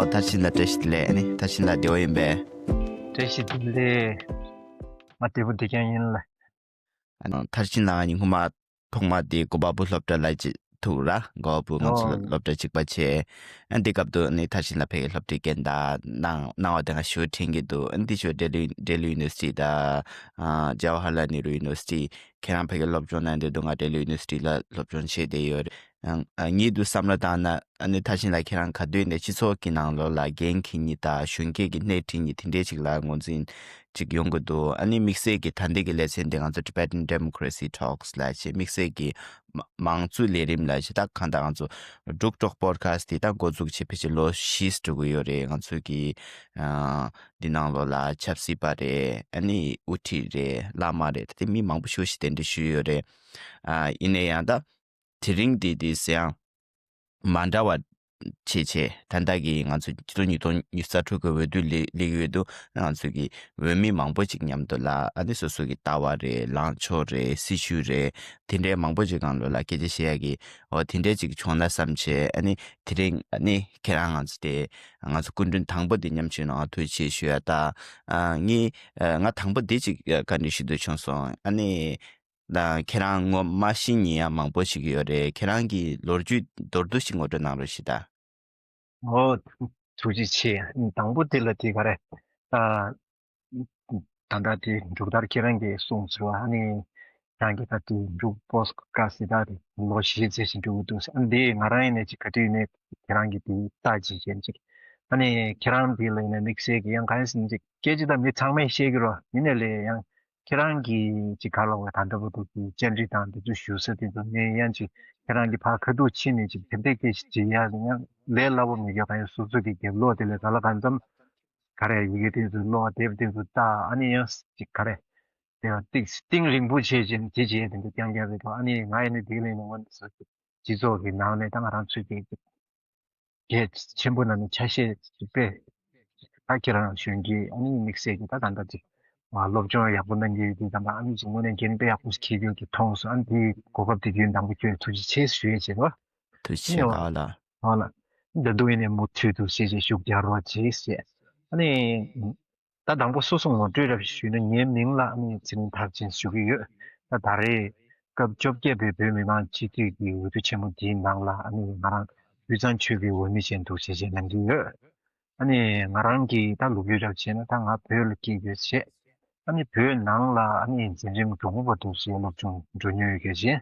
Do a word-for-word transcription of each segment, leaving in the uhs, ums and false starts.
ཨོ། མཐར་ཕྱིན་ལ་བཀྲ་ཤིས་བདེ་ལེགས། ཨ་ནི་མཐར་ཕྱིན་ལ་བདེ་པོ་ཡིན་པས། བཀྲ་ཤིས་བདེ་ལེགས། ང་བདེ་པོ་བདེ་རྐྱང་ཡིན་ལ། ཨ་ནི་མཐར་ཕྱིན་ལ་ང་ཉིན་གུང་མ་ཐོག་མ་དེ་གོ་པལ་པུར་སློབ་གྲྭ་ལ་ཅིག་ཐུག་ར། གོ་པལ་པུར་ང་ཚོ་ཨོ། སློབ་གྲྭ་གཅིག་པ་བྱས། ཨ་ནི་དེ་སྐབས་དུ་ཨ་ནི་མཐར་ཕྱིན་ལ་ཕ་གིའི་སློབ་གྲྭའི་རྒན་དང་གནང་གནང་བ་དེ་ང་ཞེ་པོ་དྲན་གྱི་འདུག་ཨ་ནི་དེ་ཞོར་ལྡི་ལི་ལྡི་ལི་ཡུ་ནི་ཝར་སི་ཊི་དང་། ཨ། ཇ་ཝ་ཧར་ལཱལ་ནེ་རུ་ཡུ་ནི་ཝར་སི་ཊི། ཁྱེད་རང་ཕ་གིར་སློབ་སྦྱོང་གནང་དུས་དུ་ང་ལྡི་ལི་ཡུ་ནི་ཝར་སི་ཊི་ལ་སློབ་སྦྱོང་བྱས་བསྡད་ཡོད་རེད། ཨ། ངས་དུ་བསམ་བློ་བཏང་ན་ཨ་ནི་མཐར་ཕྱིན་ལ་ཁྱེད་རང་ག་དུས་ནས་སྤྱི་ཚོགས་ཀྱི་ནང་ལོགས་ལ་འགན་འཁྱེར་མཁན་དང་གཞོན་སྐྱེས་ཀྱི་སྣེ་ཁྲིད་མཁན་དེ་འདྲས་ཅིག་ལ་ངོས་འཛིན་ཅིག་ཡོང་གི་འདུག་ཨ་ནི་དམིགས་བསལ་གྱི་ད་ལྟའི་གི་ལེ་ཚན་དེ་ང་ཚོ་Tibetan Democracy Talks ལབ་བྱས་དམིགས་བསལ་གྱི་མ་མང་གཙོའི་ལས་རིམ་ལབ་བྱས། ད་གང་ལྟར་ང་ཚོ་འབྲུག་གྲོགས་པོ་ཌི་ཁ་སི་ཊི་དེ་ད་འགོ་འཛུགས་བྱས་ཕལ་ཆེར་ལོ་བཞི་འགྲོ་གི་ཡོད་རེད། ང་ཚོ་གི་ཨ་འདི་ནང་ལོགས་ལ་ཆབ་སྲིད་པ་རེད། ཨ་ནི་དབུ་ཁྲིད་རེད། བླ་མ་རེད། ད་དེ་མི་མང་པོ་ཞེ་པོ་ཞིག་གདན་འདྲེན་ཞུས་ཡོད་རེད། ཨ་ཡིན་ན་ཡང་ད་དེ་རིང་འདི་འདི་ཟེར་ཡང་མ་འདྲ་བ་བྱས་བྱས། ད་ལྟ་གི་ང་ཚོ་ཕྱི་ལོ་ཉིས་སྟོང་ཉི་ཤུ་རྩ་དྲུག་གི་འོས་བསྡུ་ལས་སླེབས་ཀྱི་ཡོད་དུས་ང་ཚོ་གི་འོས་མི་མང་པོ་ཅིག་མཉམ་དུ་ལ་ཨ་ནི་སོ་སོ་གི་ལྟ་བ་རེད། ལངས་ཕྱོགས་རེད། སྲི་ཞུ་རེད། དེ་འདྲའི་མང་པོ་ཅིག་སྒང་ལོགས་ལ་སྐད་ཆ་བཤད་ཡག་གི་འོ་དེ་འདྲའི་ཅིག་བྱུང་ན་བསམ་བྱས། ཨ་ནི་དེ་རིང་ཨ་ནི་ཁྱེད་རང་ང་ཚོ་དེ་ང་ཚོ་སྐུ་མགྲོན་དང་པོ་དེ་མཉམ་ཞུགས་གནང་བ་ཐུགས་རྗེ་ཆེ་ཞུ་ཡ། ད་ཨ་ངས་ཨ་ང་དང་པོ་དེ་ཅིག་བཀའ་འདྲི་ཞུ་འདོད་བྱུང་སོང་། ཨ་ནི། ད་ཁྱེད་རང་ངོ་མ་ཤེས་མཁན་ཡང་མང་པོ་ཞིག་ཡོད་རེད། ཁྱེད་རང་གི་ལོ་རྒྱུས་མདོར་བསྡུས་ཤིག་ངོ་སྤྲོད་གནང་རོགས་ཞུ་ད། ཨོ། ཐུགས་རྗེ་ཆེ། དང་པོ་དེ་ལ་དེ་ག་རེ། ད་ད་ལྟ་དེ་འབྲུག་ལྟར་ཁྱེད་རང་གིས་གསུངས་ཟེར་བ། ཨ་ནི་རང་གི་ད་དེ་འབྲུག་པོ་ཌི་ཁ་སི་ཊི་ད་དེ་ལོ་བཞི་ཙམ་ཞིག་འགྲོ་གི་འདུག་ཨ་ནི་དེ་ང་རང་ཡིན་ནའི་ཅིག་ག་དུས་ཡིན་ནའི་ཁྱེད་རང་གི་དེ་ལྟ་ཅིག་བྱེད་ཅིག་ཨ་ནི་ཁྱེད་རང་དེ་ལ་ཡིན་ན་དམིགས་བསལ་གྱི་ཡང་གང་ཡིན་ཟེར་ན་ཅིག་སྐད་ཆ་ད་མི་ཚང་མས་བཤད་ཀྱི་རོ། ཡིན་ནའི་ལས་ཡང་ཁྱེད་རང་གིས་ཅིག་ག་ལ་བ་ད་ལྟ་བར་དུ་གི་བཅར་འདྲི་དང་འདི་ཚོ་ཞུ་ས་དེ་ཚོ་ནས་ཡང་ཅིག་ཁྱེད་རང་གི་ཕར་ཁ་ཐུག་ཕྱིན་ནས་ཅིག་དེ་འདྲའི་སྐད་ཆ་ཅིག་ཡ་ཡང་ལས་སླ་པོ་མི་དགོས། གང་ཡང་སོ་སོ་གི་རྒྱབ་ལོགས་དེ་ལས་ག་ལ་གང་འཚམ་ག་རེ་ཡི་གེ་དེ་ཚོ་ཀློག་དེབ་དེ་ཚོ་ལྟ། ཨ་ནི་ཡང་ཅིག་ག་རེ་དེ་ཡང་ཏིག་གཏིང་རིང་པོ་བྱས་ཅིང་དེ་བྱས་དེ་འདྲ་རྐྱང་རྐྱང་རེད་དོ། ཨ་ནི་ང་ཡིན་ནི་དེ་ལས་ནི་ང་ཚོ་སྤྱི་ཚོགས་ཀྱི་ནང་ནས་ད་ང་རང་ཚོའི་གི་གལ་ཆེན་པོ་ན་ནི་ཆ་ཤས་ཅིག་དཔེ་ད་ཁྱེད་རང་གཞོན་སྐྱེས་ཨ་ནི་དམིགས་བསལ་གྱི་ད་ད་ལྟ་ཅིག་སློབ་སྦྱོང་ཡག་པོ་གནང་གི་ཡོད་དུས་ད་ཨ་ནི་ཅིག་དངོས་གནས་འགན་དཔེ་ཡག་པོ་ཞིག་འཁྱེར་ཡོད་ཀྱི་མཐོང་སོང་། ཨ་ནི་དེའི་གོ་སྐབས་དེ་རྒྱུན་དང་པོ་ཁྱོད་ཐུགས་རྗེ་ཆེ་ཞུ་ཡས་བྱེད་རོགས། ཐུགས་རྗེ་ཆེ་ཨ་ལ། ཨ་ལ། འདི་འདུག་ཡིན་ནས་མུ་མཐུད་དུ་ཞེས་བྱས་ཤུགས་རྒྱག་རོགས་བྱེད་ཞེས། ཨ་ནི། ད་དང་པོ་སོ་སོ་ངོ་སྤྲོད་རབ་ཞུས་ན་ངའི་མིང་ལ་ཨ་ནི་ཚེ་རིང་མཐར་ཕྱིན་ཞུ་གི་ཡོད། ད་ད་རེས་སྐབས་བཅོ་བརྒྱད་པའི་བོད་མི་མང་སྤྱི་འཐུས་ཀྱི་འོས་བསྡུ་ཆེན་མོ་འདིའི་ནང་ལ་ཨ་ནི་ང་རང་དབུས་གཙང་ཆོལ་ཁའི་འོས་མི་ཅན་དུ་ཞེས་བྱས་གནང་གི་ཡོད། ཨ་ནི་ང་རང་གི་ད་ལོ་རྒྱུས་རབ་བྱས་ན་ད་ང་བོད་ལ་སྐྱེས་ཡོད་བྱས། ཨ་ནི་བོད་ནང་ལ་ཨ་ནི་འཛིན་རིམ་དྲུག་པ་བར་དུ་ཞེས་སློབ་སྦྱོང་འགྲོ་མྱོང་ཡོད་ཀྱི་རེད།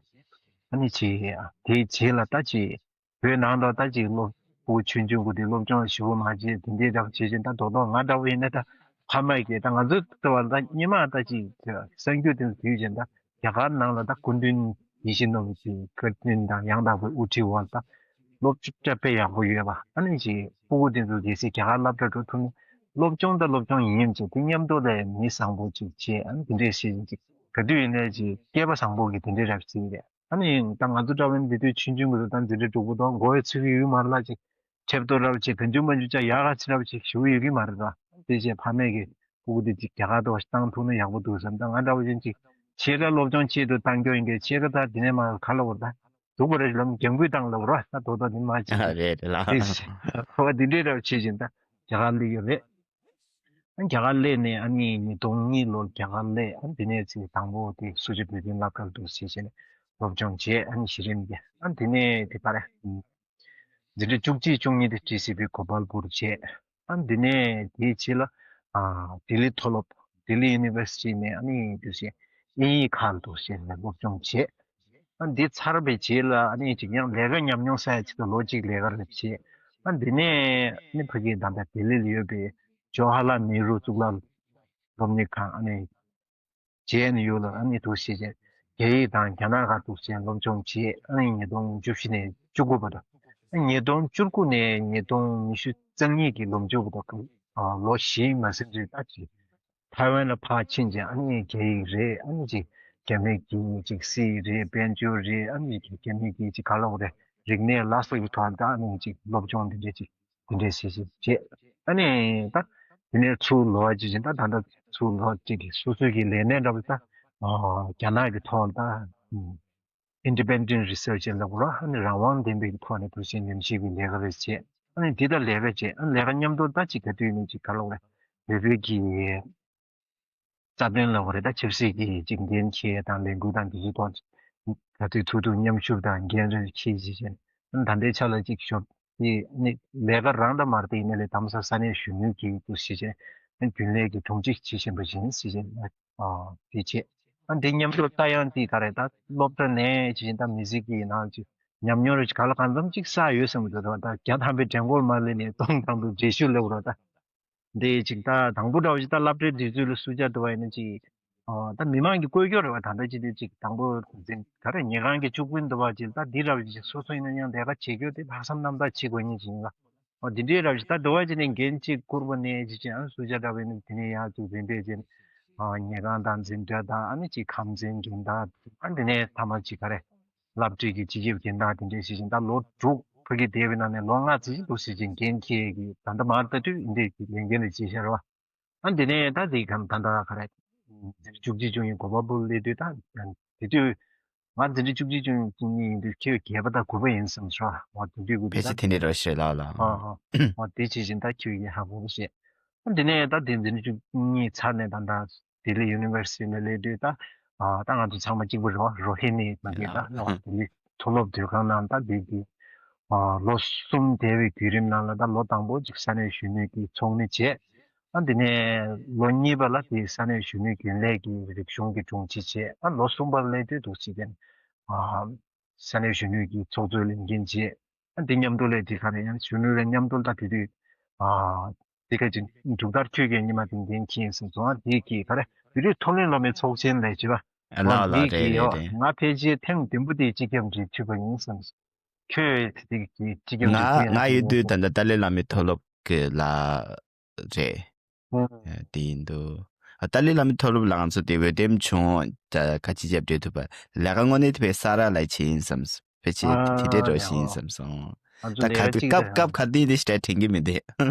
ཨ་ནི་ཅི་དེའི་རྗེས་ལ་ད་ཅི་བོད་ནང་དུ་ད་ཅི་སློབ་ཕྲུག་ཆུང་ཆུང་གུ་དེ་སློབ་སྦྱོང་ཞིབ་པོ་མ་བྱས་དེ་འདྲའི་འདྲ་བྱེད་བཞིན་ད་རྡོག་རྡོག་ང་འདྲ་བོ་ཡིན་ན་ད་ཕ་མ་གིས་ད་ང་ཚོ་ལྟ་བ་ད་སྔོན་མ་ད་ཅི་གསར་འགྱུར་དེ་ཚོ་དུས་བཞིན་ད་རྒྱ་གར་ནང་ལ་ད་སྐུ་མདུན་ཡིད་བཞིན་ནོར་བུ་ཅིག་བཀའ་དྲིན་དང་ཡང་དག་པའི་དབུ་ཁྲིད་འོག་ད་སློབ་སྦྱོང་དཔེ་ཡག་པོ་ཡོད་པ། ཨ་ནི་ཅི་སྤུ་གུ་དེ་ཚོ་གལ་སྲིད་རྒྱ་གར་སློབ་གྲྭ་འགྲོ་ཐུབ་ན་སློབ་སྦྱོང་ད་སློབ་སྦྱོང་ཡིན་ཡིན་བྱས་དེ་མཉམ་དུ་ལ་མི་བཟང་པོ་ཅིག་བྱས། ཨ་ནི་དེ་འདྲས་བྱེད་བཞིན་ཅིག་ག་དུས་ཡིན་ནའི་ཅིག་སྐྱེས་པ་བཟང་པོ་གི་དེ་འདྲའི་རབ་བྱེད་རེད། ཨ་ནི་ད་ང་ཚོ་འདྲ་བོ་ནི་འདི་དུས་ཆུང་ཆུང་གི་ད་འཛིན་གྲྭ་དྲུག་པ་དང་མགོ་བའི་ཚུགས་ཀྱི་ཡུལ་མར་ལ་ཅིག་ཁྲེབ་ཏོ་རབ་ཅིག་གང་བྱུང་མང་བྱུང་ཅག་ཡག་ག་ཚི་རབ་ཅིག་ཞུ་གི་ཡོད་ཀྱི་མ་རེད་ད། དེ་བྱས་ཕ་མས་ཀྱི་སྤུ་གུ་དེ་ཅིག་རྒྱ་གར་དུ་བཏང་ཐུབ་ན་ཡག་པོ་འདུག་བསམ། ད་ང་འདྲ་བོ་ཅན་ཅིག་ཕྱེད་ཀ་སློབ་སྦྱོང་ཆེད་དུ་བཏང་རྒྱུ་ཡིན་གྱི་ཕྱེད་ཀ་ད་དེ་ནས་མར་ག་ལ་བར་ད་འདུག་པ་རེད་ལམ་རྒྱང་འབུད་བཏང་ལབ་ར་ད་དོ་ད་དེ་མ་ཅིག་རེད་རེད་ལ། དེ་ཁོ་བ་དེ་འདྲའི་རབ་བྱེད་བཞིན་ད་རྒྱ་གར་སླེབས་ཡོད་རེད། རྒྱ་གར་སླེབས་ནས་ཨ་ནི་ཉིས་སྟོང་གཉིས་ལོར་རྒྱ་གར་སླེབས། ཨ་ནི་དེ་ནས་ཚེ་དང་པོ་དེ་སུ་ཇཱ་བོད་དོན་བསླབ་སྐབས་དུ་ཞེས་བྱས་ནས་སློབ་སྦྱོང་བྱས། ཨ་ནི་གཞི་རིམ་གྱི་ཨ་ནི་དེ་ནས་དེ་ག་རེ་འཛིན་གྲྭ་བཅུ་གཅིག་བཅུ་གཉིས་དེ་ཊི་སི་བི་གོ་པལ་པུར་བྱས། ཨ་ནི་དེ་ནས་དེའི་རྗེས་ལ་ཨ་ལྡི་ལི་མཐོ་སློབ་ལྡི་ལི་ཡུ་ནི་ཝར་སི་ཊི་ནས་ཨ་ནི་དེ་བཞིན་དབྱིན་ཡིག་ཁག་ཏུ་ཞེས་ནས་སློབ་སྦྱོང་བྱས། ཨ་འདི་ཚར་བའི་རྗེས་ལ་ཨ་ནི་ཅིག་ཡང་ལས་ཀ་ཉམས་མྱོང་ས་ཡ་ཅིག་ཏུ་ལོ་གཅིག་ལས་ཀ་རེ་བྱས། ཨ་འདི་ནས་ཨ་ནི་ཕ་གི་ད་ལྟ་ལྡི་ལི་ལ་ཡོད་པའི་ཇོ་ཧ་ལ་ནེ་རུ་གཙུག་ལག་སློབ་གཉེར་ཁང་ཨ་ནི་ཇེ་ཨེན་ཡུ་ལ་ཨ་ནི་འདུག་སེ་བྱས་རྒྱ་ཡིག་དང་རྒྱ་ནག་སྐད་འདུག་སེ་སློབ་སྦྱོང་བྱས། ཨ་ནི་ཉིས་སྟོང་བཅུ་བཞི་ནས་བཅུ་དགུ་བར་དུ། ཨ་ཉིས་སྟོང་བཅུ་དགུ་ནས་ཉིས་སྟོང་ཉི་ཤུ་རྩ་གཉིས་ཀྱི་ལོ་མཇུག་བར་དུ་ཨ་ལོ་བཞི་མ་ཟིན་རིང་ད་ཅིག་ཐའེ་ཝན་ལ་ཕར་ཕྱིན་ཅིང་ཨ་ནི་རྒྱ་ཡིག་རེད། ཨ་ནི་ཅིག་རྒྱ་མི་གི་ཅིག་སྲིད་རེད། དཔལ་འབྱོར་རེད། ཨ་ནི་ཅིག་རྒྱ་མི་གི་ཅིག་ག་ལ་འོ་རེད། རིག་གནས་ལ་སོགས་ཀྱི་ཐོག་ད་ཨ་ནི་ཅིག་སློབ་སྦྱོང་འདི་འདྲས་ཅིག་འདི་འདྲས་བྱེད་བྱེད་བྱེད། ཨ་ནི་ད་དེ་ནས་ཚུར་ལོག་ཅིག་ཅིག་ད་ད་ལྟ་ཚུར་ལོག་ཅིག་གི་སོ་སོའི་གི་ལས་གནས་འདྲ་པོ་ད་རྒྱ་ནག་གི་ཐོག་ད་Independent Research ལབ་དགོས་ར། ཨ་ནི་རང་དབང་ལྡན་པའི་ཐོག་ནས་འདུག་སེ་ཉམས་ཞིབ་ཀྱི་ལས་ཀ་རེ་བྱས། ཨ་ནི་འདི་ལྟར་ལས་ཀ་བྱས། ཨ་ནི་ལས་ཀ་མཉམ་དུ་ད་ཅིག་ག་དུས་ནས་ཅིག་ག་ལོག་རེད། བོད་བོད་ཀྱི་རྩ་དོན་ལ་འོ་རེད། ད་ཆབ་སྲིད་ཀྱི་ཅིག་འགན་འཁྱེར་དང་ལས་འགུལ་དང་དེ་ཚོའི་ཐོག་ག་དུས་ཐུག་ཐུག་མཉམ་ཞུགས་དང་འགན་རེ་འཁྱེར་བྱས་བྱས། ཨ་ནི་ད་ལྟའི་ཆ་ལ་ཅིག་ཞོབ་དེ་ནི་ལས་ཀ་རང་ད་མར་དེ་ཡིན་ནའི་ལས་དམ་ས་ས་གནས་གཞོན་ནུའི་གི་འདུ་ཤེས་བྱས། ཨ་ནི་རྒྱུན་ལས་ཀྱི་དྲུང་ཆེ་བྱེད་བཞིན་པ་ཡིན་ཟེར་བྱས། ཨ་དེ་བྱས། ཨ་འདི་མཉམ་དུ་ལྟ་ཡང་དེ་ག་རེ་ད་སློབ་གྲྭ་ནས་ཇི་བཞིན་ད་མི་ཟིག་གི་ནང་ཅིག་ཉམས་མྱོང་རེ་ག་ལ་གང་འཚམ་ཅིག་བསགས་ཡོད་བསམ་གི་འདུག་ད་བརྒྱ་ཐམ་པའི་འགྲན་སྐོར་མ་ལས་ནས་སྟོང་ཐམ་པའི་འགྲེལ་བཤད་ལབ་རོགས་ད། འདི་ཅིག་ད་དང་པོ་འདྲ་བོ་ཅིག་ད་སློབ་གྲྭའི་དུས་ཚོད་ལ་སུ་ཇ་འདྲ་བ་ཡིན་ན་ཅིག་ཨོ་ད་མི་མང་གི་བཀོད་སྐྱོར་རེ་བ་ད་ལྟ་ཅི་དུས་ཅིག་དང་པོ་འཛིན་ག་རེ་ཉལ་ཁང་གི་བཅུ་དཔོན་འདྲ་བ་ཅིག་ད་འདི་འདྲ་བོ་ཅིག་སོ་སོ་ཡིན་ན་ཡང་ལས་ཀ་བྱེད་རྒྱུ་དེ་ལྷག་བསམ་རྣམ་དག་བྱེད་དགོས་ཉིན་ཅིག་ཡིན་ལ། ཨོ་འདི་འདྲའི་རབ་ཞིག་ད་འདུ་བ་ཅི་ནས་འགན་གཅིག་བསྐུར་བ་ནས་ཅི་ཅི་ཨང་སུ་ཇ་འདྲ་བའི་ནི་དེ་ནས་ཡང་ཅིག་འཛིན་གྲྭའི་ཅན་ཨ་ཉལ་ཁང་དང་འཛིན་གྲྭ་དང་ཨ་ནི་ཅིག་ཁམས་ཚན་འགན་དང་ཨ་འདི་ནས་ཐ་མ་ཅིག་ག་རེ་སློབ་གྲྭའི་གི་སྤྱི་ཁྱབ་འགན་དང་དེ་འདྲའི་ཞིག་ཅིག་ད་ལོ་དྲུག་ཕ་གི་བསྡད་པའི་ནང་ནས་ལོ་ལྔ་ཙམ་ཞིག་འདུག་ཞིག་ཅིག་འགན་འཁྱེར་གི་ད་ལྟ་མར་ལྟ་དུས་འདི་གི་ལས་འགན་རེ་བྱེད་ཤར་བ། ཨ་འདི་ནས་ད་འདི་གམ་ད་ད་ག་རེ་བཅུ་གཅིག་བཅུ་གཉིས་གོ་པ་བུ་སླེབས་དུས་ད་དེ་དུས། ང་འཛིན་གྲྭ་བཅུ་གཅིག་བཅུ་གཉིས་ཡིན་དུས་ཁྱོད་བརྒྱད་པ་དང་དགུ་པ་ཡིན་བསམ་སོང་། འོ་དེ་དུས་དགུ་དེ་ཕལ་ཆེར་དེ་འདྲ་རེད་ཤག་ལགས་ལགས། ཨ་ཨ། འོ་དེ་ཇི་བཞིན་ད་ཁྱོད་ཀྱིས་ཧ་གོ་བ་ཤེས། འོ་དེ་ནས་ད་དེ་འཛིན་གྲྭ་བཅུ་གཉིས་ཚར་ནས་ད་ད་ལྡི་ལི་ཡུ་ནི་ཝར་སི་ཊི་ལ་སླེབས་དུས་ད་ཨ་ད་ང་ཚོ་ཚང་མ་གཅིག་པ་རེད་བ། རོ་ཧི་ནི་ང་གིས་ད་ལགས་ལགས། འོ་དེ་ནི་མཐོ་སློབ་སྡོད་ཁང་ནང་ད་དེ་དུས་ཨ་ལོ་གསུམ་བསྡད་པའི་བརྒྱུད་རིམ་ནང་ལ་ད་ལོ་དང་པོ་ཅིག་ས་གནས་གཞོན་ནུའི་གི་ཚོགས་མི་བྱས། ཨ་འདི་ནས་ལོ་གཉིས་པ་ལ་དེ་ས་གནས་གཞོན་ནུའི་རྒྱུན་ལས་ཀྱི་རིག་གཞུང་གི་དྲུང་ཆེ་བྱས། ཨ་ལོ་གསུམ་པ་སླེབས་དུས་འདུག་ཅིག་གིན་ཨ་ས་གནས་གཞོན་ནུའི་གི་ཚོགས་གཙོའི་ལས་འགན་བྱས། ཨ་འདི་མཉམ་དུ་ལས་དེ་ག་རེ་ཡང་གཞོན་ནུ་ལས་མཉམ་དུ་ལྟ་དེ་དུས་ཨ་དེ་ག་ཅིག་འབྲུག་ལྟར་ཁྱོད་ཀྱིས་ཉི་མ་དེ་འགན་འཁྱེར་སོང་སོང་། ཨ་དེ་གི་ག་རེ་བོད་རིགས་མཐོ་རིམ་སློབ་མའི་ཚོགས་ཆེན་ལས་བྱེད་པ། ལགས་ཨ་ལགས། འདི་གི་རེད་ཡོ་རེད། ང་ཕལ་ཆེར་ཐེངས་བདུན་པོ་དེ་སྤྱི་ཁྱབ་འབྲེལ་མཐུད་པ་ཡིན་བསམ། ཁྱོད་དེ་གི་སྤྱི་ཁྱབ་ང་འབྲེལ་མཐུད་ཡང་ང་ཡོད་དུས་ད་ལྟ་ཏཱ་ལའི་བླ་མའི་མཐོ་སློབ་ཀྱི་ལ་རེད། ཨ་དེ་ཡིན་འདུག་ཨ་ཏཱ་ལའི་བླ་མའི་མཐོ་སློབ་ལ་ང་ཚོ་དེ་འོས་འདེམས་བྱུང་། ད་ཁ་ཆེ་རྒྱབ་འབྲེལ་ཐུབ་པ་ལས་ཀ་དངོས་གནས་དེ་བས་ས་ར་ལ་བྱེད་ཡིན་བསམ། ཕལ་ཆེར་དེ་འདྲའི་རོ་ཞིག་ཡིན་བསམ་སོང་། ང་ཚོ་ད་ལས་ཀ་ག་དུས་གཅིག་སྐབས་རེད། སྐབས་ག་དུས་དེ་ཞིག་དྲན་གི་མི་འདུག་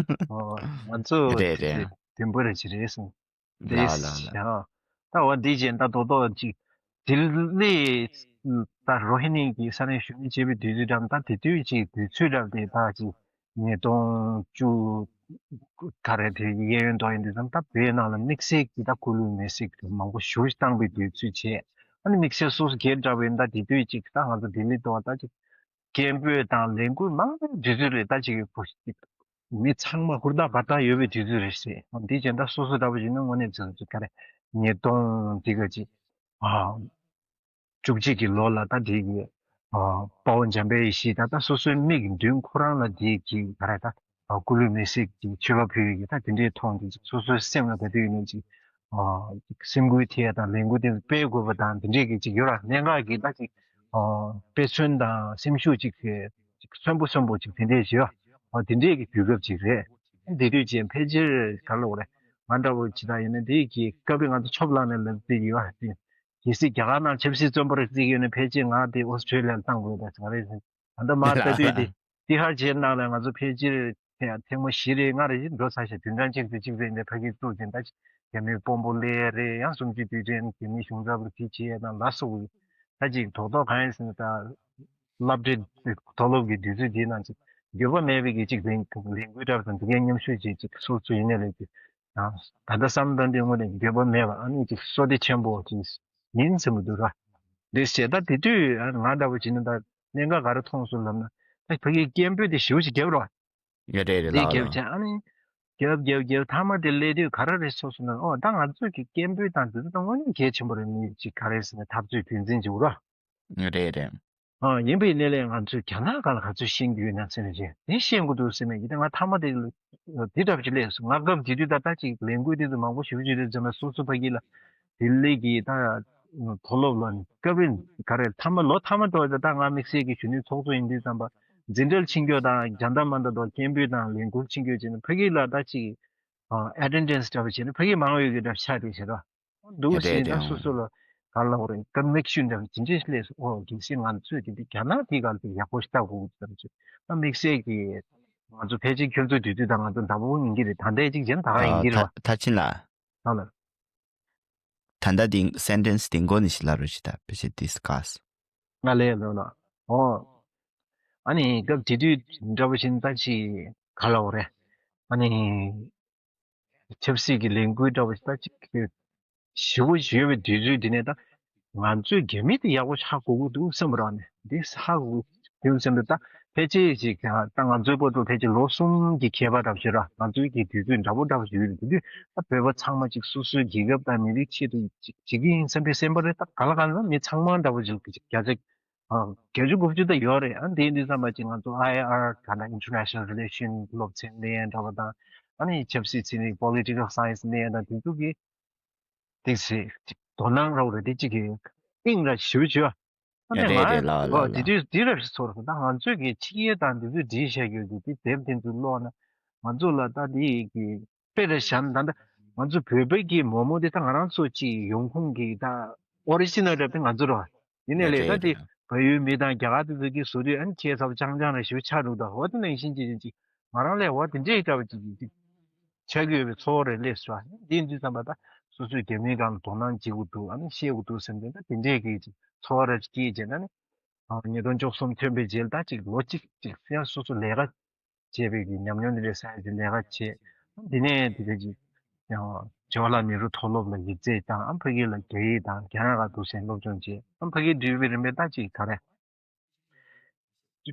ཨོ་ང་ཚོ་རེད་རེད། དེ་དུས་དུམ་བུ་རེ་ཅི་རེད་སོང་། ལགས་ལགས་ལགས། ད་འོ་འདི་བྱས་ད་རྡོག་རྡོག་ཅིག་ལྡི་ལི་ད་རོ་ཧི་ནི་གི་ས་གནས་གཞོན་ནུ་བྱེད་པའི་དུས་ཚོད་འགྲམ་ད་དེ་དུས་ཅིག་དུས་ཚོད་འགྲམ་དེ་ད་ཅིག་ཉིས་སྟོང་བཅུ་ག་རེ་དེ་གཡས་གཡོན་དུ་ཡིན་དུས་ཙམ་ད་བོད་ནང་ལ་དམིགས་བསལ་གྱི་ད་སྐུ་ལུས་མེ་བསྲེགས་དེ་མང་པོ་ཞེ་པོ་ཅིག་བཏང་པའི་དུས་ཚོད་བྱས། ཨ་ནི་དམིགས་བསལ་སོ་སོ་སྒེར་འདྲ་བོ་ཡིན་ད་དེ་དུས་ཅིག་ད་ང་ཚོ་ལྡི་ལི་དུ་བ་ད་ཅིག་སྐད་འབོད་དང་ལས་འགུལ་མང་པོའི་དུས་ཚོད་རེད། ད་ཅིག་མི་ཚང་མ་ཧུར་ཐག་འབད་ཐག་ཡོད་པའི་དུས་ཚོད་རེད་ཟེར། འོ་འདི་བྱས་ད་སོ་སོ་འདྲ་པོ་ཡིན་ན་དངོས་གནས་བྱས་ཚུལ་ག་རེ་ཉིས་སྟོང་འདི་ག་ཅིག་ཨ་བཅུ་གཅིག་གི་ལོ་ལ་ད་འདི་གི་ཨ་དཔའ་བོ་འཇམ་དཔལ་ཡེ་ཤེས་ད་ད་སོ་སོའི་མིག་མདུན་ཁོ་རང་ལ་འདི་གི་ག་རེ་ད་ཨ་སྐུ་ལུས་མེ་བསྲེགས་ཀྱི་མཆོད་པ་ཕུལ་ཡོད་ཀྱི་ད་དེ་འདྲའི་མཐོང་དུས་སོ་སོའི་སེམས་ལ་ད་དུས་ཡིན་ན་ཅིག་ཨ་སེམས་འགུལ་ཐེབས་ཡ་དང་ལས་འགུལ་དེ་སྤེལ་དགོས་པ་དང་དེ་འདྲའི་གི་ཅིག་ཡོད་ར། གནད་འགག་གི་ད་ཅིག་ཨ་དཔེ་མཚོན་དང་སེམས་ཤུགས་ཅིག་གི་ཅིག་གསོན་པོ་གསོན་པོ་ཅིག་དེ་འདྲའི་བྱེད་ཡ། ཨ་དེ་འདྲའི་གི་དུས་སྐབས་ཅིག་རེད། དེ་དུས་ཅིག་ཕལ་ཆེར་ག་ལ་འོ་རེད། ང་འདྲ་བོ་ཅི་ད་ཡིན་ན་དེ་གི་སྐབས་རེ་ང་ཚོ་ཆོབ་ལངས་ནས་ལབ་ཙིག་ཡོད་ཨ་ཅིག་གལ་སྲིད་རྒྱ་གར་ནང་ཆབ་སྲིད་བཙོན་པ་རེ་བརྩིས་ཡོད་ན་ཕལ་ཆེར་ང་དེ་ཨོ་སི་ཁྲེ་ལི་ཡར་བཏང་དགོས་ད་ཟེར་བ་རེད། ད་ལྟ་མར་ལྟ་དུས་དེ་ཏི་ཧར་ཇེལ་ནང་ལ་ང་ཚོ་ཕལ་ཆེར་ཐེངས་མ་བཞི་རེ་ལྔ་རེ་ཞིག་འགྲོ་ཚར་ཤག་བདུན་ཕྲག་གཅིག་ཙམ་གཅིག་ཙམ་འདི་ཕ་གིར་བཙུགས་ཅིང་ད་རྒྱ་མིའི་དཔོན་པོ་སླེབས་རེད། ཡང་གསུམ་བཅུའི་དུས་དྲན་རྒྱ་མིའི་གཞུང་ཚབ་ལ་དེ་བྱེད་ཡས་དང་ལ་སོགས་ཀྱི་ད་ཅིག་རྡོག་རྡོག་གང་ཡིན་ཟེར་ན་ད་སློབ་གྲྭའི་མཐོ་སློབ་ཀྱི་དུས་ཚོད་འདིའི་ནང་ཅིག་འགྱུར་བ་མེད་པའི་གི་ཅིག་ལས་ལས་འགུལ་འདྲ་དང་འདི་གའི་མཉམ་ཞུགས་བྱེད་ཅིག་སོ་སོ་ཡིན་ནའི་ལས་ཀྱི་ད་ལྟ་བསམ་བཏང་དུས་དངོས་གནས་འགྱུར་བ་མེད་པ་ཨ་ནི་ཅིག་བསོད་བདེ་ཆེན་པོ་ཅིག་ཡིན་ཟེར་མི་འདུག་ར། འདི་བྱས་ད་དེ་དུས་ང་འདྲ་བོ་བྱས་ན་ད་གནད་འགག་ག་རེ་མཐོང་སོང་ལབ་ན་ད་ཕ་གིའི་སྐད་འབོད་དེ་ཞེ་པོ་ཅིག་རྒྱབ་རོགས། རེད་རེད་དེ་ལགས་རྒྱབ་ལགས། བྱས་ཨ་ནི་རྒྱབ་རྒྱབ་རྒྱབ་མཐའ་མ་དེ་སླེབས་དུས་ག་རེ་རེད་སོང་ཟེར་ན། ཨོ་ད་ང་ཚོས་ཀྱི་སྐད་འབོད་དང་དེ་ཚོ་ད་དངོས་གནས་གལ་ཆེན་པོ་རེད། མི་ཅིག་ག་རེ་ཟེར་ན་འཐབ་རྩོད་རྒྱུན་འཛིན་བྱེད་དགོས་ར། རེད་རེད། ཨ་ཡིན་པའི་གནས་ལས་ང་ཚོས་རྒྱ་ནག་སྒང་ལ་ག་ཚོད་ཤེས་ཀྱི་ཡོད་ན་ཟེར་ནས་བྱས་དེ་ཤེས་དགོས་འདུག་ཟེར་ནས་ཡིན་ད་ང་མཐའ་མ་དེ་འདི་འདྲ་བ་ཅིག་སླེབས་སོང་། ང་སྐབས་དེ་དུས་ད་ལྟ་ཅིག་ལས་འགུལ་དེ་ཚོ་མང་པོ་ཞེ་པོ་ཅིག་རེད་ཟེར་ན་སོ་སོ་ཕ་གི་ལ་དེ་སླེབས་ཀྱི་ད། མཐོ་སློབ་ལ་སྐབས་རེ་ག་རེ་མཐའ་མ་ལོ་མཐའ་མ་དུ་ད་ང་དམིགས་བསལ་གྱི་གཞོན་ནུའི་ཚོགས་གཙོ་ཡིན་དུས་ཙམ་པ་འཛིན་གྲྭར་ཕྱིན་རྒྱུ་དང་རྒྱ་ནག་མ་འདྲ་དུ་སྐད་འབོད་དང་ལས་འགུལ་ཕྱིན་རྒྱུ་བྱས་ན་ཕ་གི་ལ་ད་ཅིག་ཨ་ཨེ་ཊེན་ཌེན་སི་འདྲ་བ་བྱས་ན་ཕ་གི་མང་བའི་གི་འདྲ་ཆགས་བསྡད་བྱས་ར་འདུག་རེད་ཟེར་ན་རེད། སོ་སོ་ལ་ག་ལ་བ་རེད་ཀ་མིག་ཤུན་འདྲ་བ་ཇི་འདྲའི་སླེབས་སོང་། ཨོ་གལ་སྲིད་ང་ཚོས་དེ་འདི་རྒྱ་ནག་དེའི་སྒང་དེ་ཡག་པོ་ཞིག་ལྟ་དགོས་ཀྱི་ཟེར་ན་ཅིག་ད་དམིགས་བསལ་གྱི་ང་ཚོ་ཕལ་ཆེར་ཁྱོད་ཚོ་དུས་ཚོད་དང་ང་ཚོ་འདྲ་པོ་ཡིན་གྱི་རེད། ད་ལྟའི་ཅིག་གཞན་ད་ག་ཡིན་གྱི་རེད་བ། ཐར་ཕྱིན་ལ། ད་ལྟ་འདི་སེན་ཊེན་སི་འདི་མགོ་ནས་ཞིག་ལབ་རོགས་ཞིག་ད་ཕལ་ཆེར་ཌི་སི་ཀ་སི། ང་ལས་ལོ་ལ། ཨོ། ཨ་ནི་སྐབས་དེ་དུས་འདྲ་པོ་བཞིན་ད་ཅིག་ག་ལབ་དགོས་རེད། ཨ་ནི་ཆབ་སྲིད་ཀྱི་ལས་འགུལ་འདྲ་པོ་ཞིག་ད་ཅིག་ཞེ་པོ་ཞིག་ཡོད་པའི་དུས་ཚོད་དེ་ནས་ད་ང་ཚོའི་རྒྱ་མི་དེ་ཡག་པོ་ཧ་གོ་གི་འདུག་བསམ་པ་རང་ནས་འདི་ཧ་གོ་གི་འདུག་བསམ་པ། ད་ཕལ་ཆེར་ཞིག་ད་ང་ཚོའི་བར་དུ་ཕལ་ཆེར་ལོ་གསུམ་གྱི་ཁྱད་པར་འདྲ་པོ་ཞིག་རེད། ང་ཚོའི་གི་དུས་ཚོད་འདྲ་པོ་འདྲ་པོ་ཞིག་ཡོད་རེད། དེ་དུས་ད་བོད་པ་ཚང་མ་ཅིག་སོ་སོའི་རྒྱལ་ཁབ་དང་མི་རིགས་ཆེད་དུ་ཅིག་བྱེད་ཀྱི་ཡིན་བསམ་པའི་སེམས་པ་རེད། ད་ག་ལ་ག་ལ་མི་ཚང་མ་འདྲ་པོ་ཞིག་བརྒྱ་ཆ་ཨ། བརྒྱད་ཅུ་དགུ་བཅུ་ད་ཡོད་རེད། ཨ་དེ་ཡིན་དུས་ཙམ་པ་ཅིག་ང་ཚོ་ཨའི་ཨར་ག་ན་International Relation སློབ་ཚན་ལེན་ཡ་འདྲ་པོ་དང་། ཨ་ནི་ཆབ་སྲིད་ཚན་རིག་Political Science ལེན་ཡ་དང་དེ་ཚོ་གི་ཏིག་ཙེ་ཅིག་དོ་སྣང་རག་རེད། དེ་གཅིག་གི་དབྱིངས་ར་ཞུ་ཞུ་ཨ་ནི་རེད་རེད། ལགས་ང་ལགས་འོ་དེ་ལགས། དུས་དེ་རབས་སུ་ཚོར་སོང་། ད་ང་ཚོས་གི་ཕྱི་རྒྱལ་དང་དེ་ཚོའི་འགྲེལ་བཤད་རྒྱུ་དེ་དེབ་དེ་ཚོ་ཀློག་ན་ང་ཚོ་ལ་ད་དེ་གི་དཔེ་རེད་བཞག་ན། ད་ལྟ་ང་ཚོ་བོད་པའི་གི་མོག་མོག་དེ་ད་ང་རང་ཚོ་ཅིག་ཡོང་ཁུངས་ཀྱི་ད་ཨོ་རི་ཇི་ནལ་རབ་དེ་ང་ཚོ་རེད་བ། དེ་ནས་ལས་ད་རེད་དེ་རེད། བལ་ཡུལ་མི་དང་རྒྱ་གར་དེ་ཚོ་གིས་བཟོ་དུས་ཨ་ནི་ཁྱེད་ཚོ་ཅང་ཅང་རེ་ཞུ་ཆགས་འདུག་ད་འོ་དེ་ནང་བཞིན་ཅིག་ཅིག་ང་རང་ལས་འོ་དེ་འདྲའི་འདྲ་བ་ཅིག་ཅིག་ཆགས་ཀྱི་ཡོད་པའི་ཚོར་བ་རེ་སླེབས་སོང་། དེ་ཡིན་དུས་ཙམ་པ་ད་སོ་སོའི་རྒྱ་མིའི་སྒང་ལ་དོ་སྣང་བྱེད་དགོས་འདུག་ཨ་ནི་ཤེས་དགོས་འདུག་བསམ་དུས་ད་དེ་འདྲའི་གི་ཅིག་ཚོར་བ་རེ་སྐྱེས་རྗེས་ན་ནི། ཨ་ཉིས་སྟོང་བཅུ་གསུམ་ཐོན་པའི་རྗེས་ལ་ད་ཅིག་ལོ་གཅིག་ཅིག་སེ་སོ་སོ་ལས་ཀ་བྱས་པའི་གི་ཉམས་མྱོང་དེ་འདྲའི་ས་ཡ་ཅིག་ལས་ཀ་བྱས། དེ་ནས་དེ་ག་ཅིག་ཡང་ཇོ་ལ་ནེ་རུ་མཐོ་སློབ་ལ་ཡིག་ཚད་བཏང་། ཨ་ཕ་གི་ལ་རྒྱ་ཡིག་དང་རྒྱ་ནག་ལ་འདུག་སེ་སློབ་སྦྱོང་བྱས། ཨ་ཕ་གི་འགྲུལ་པའི་རིམ་པས་ད་ཅིག་ག་རེ་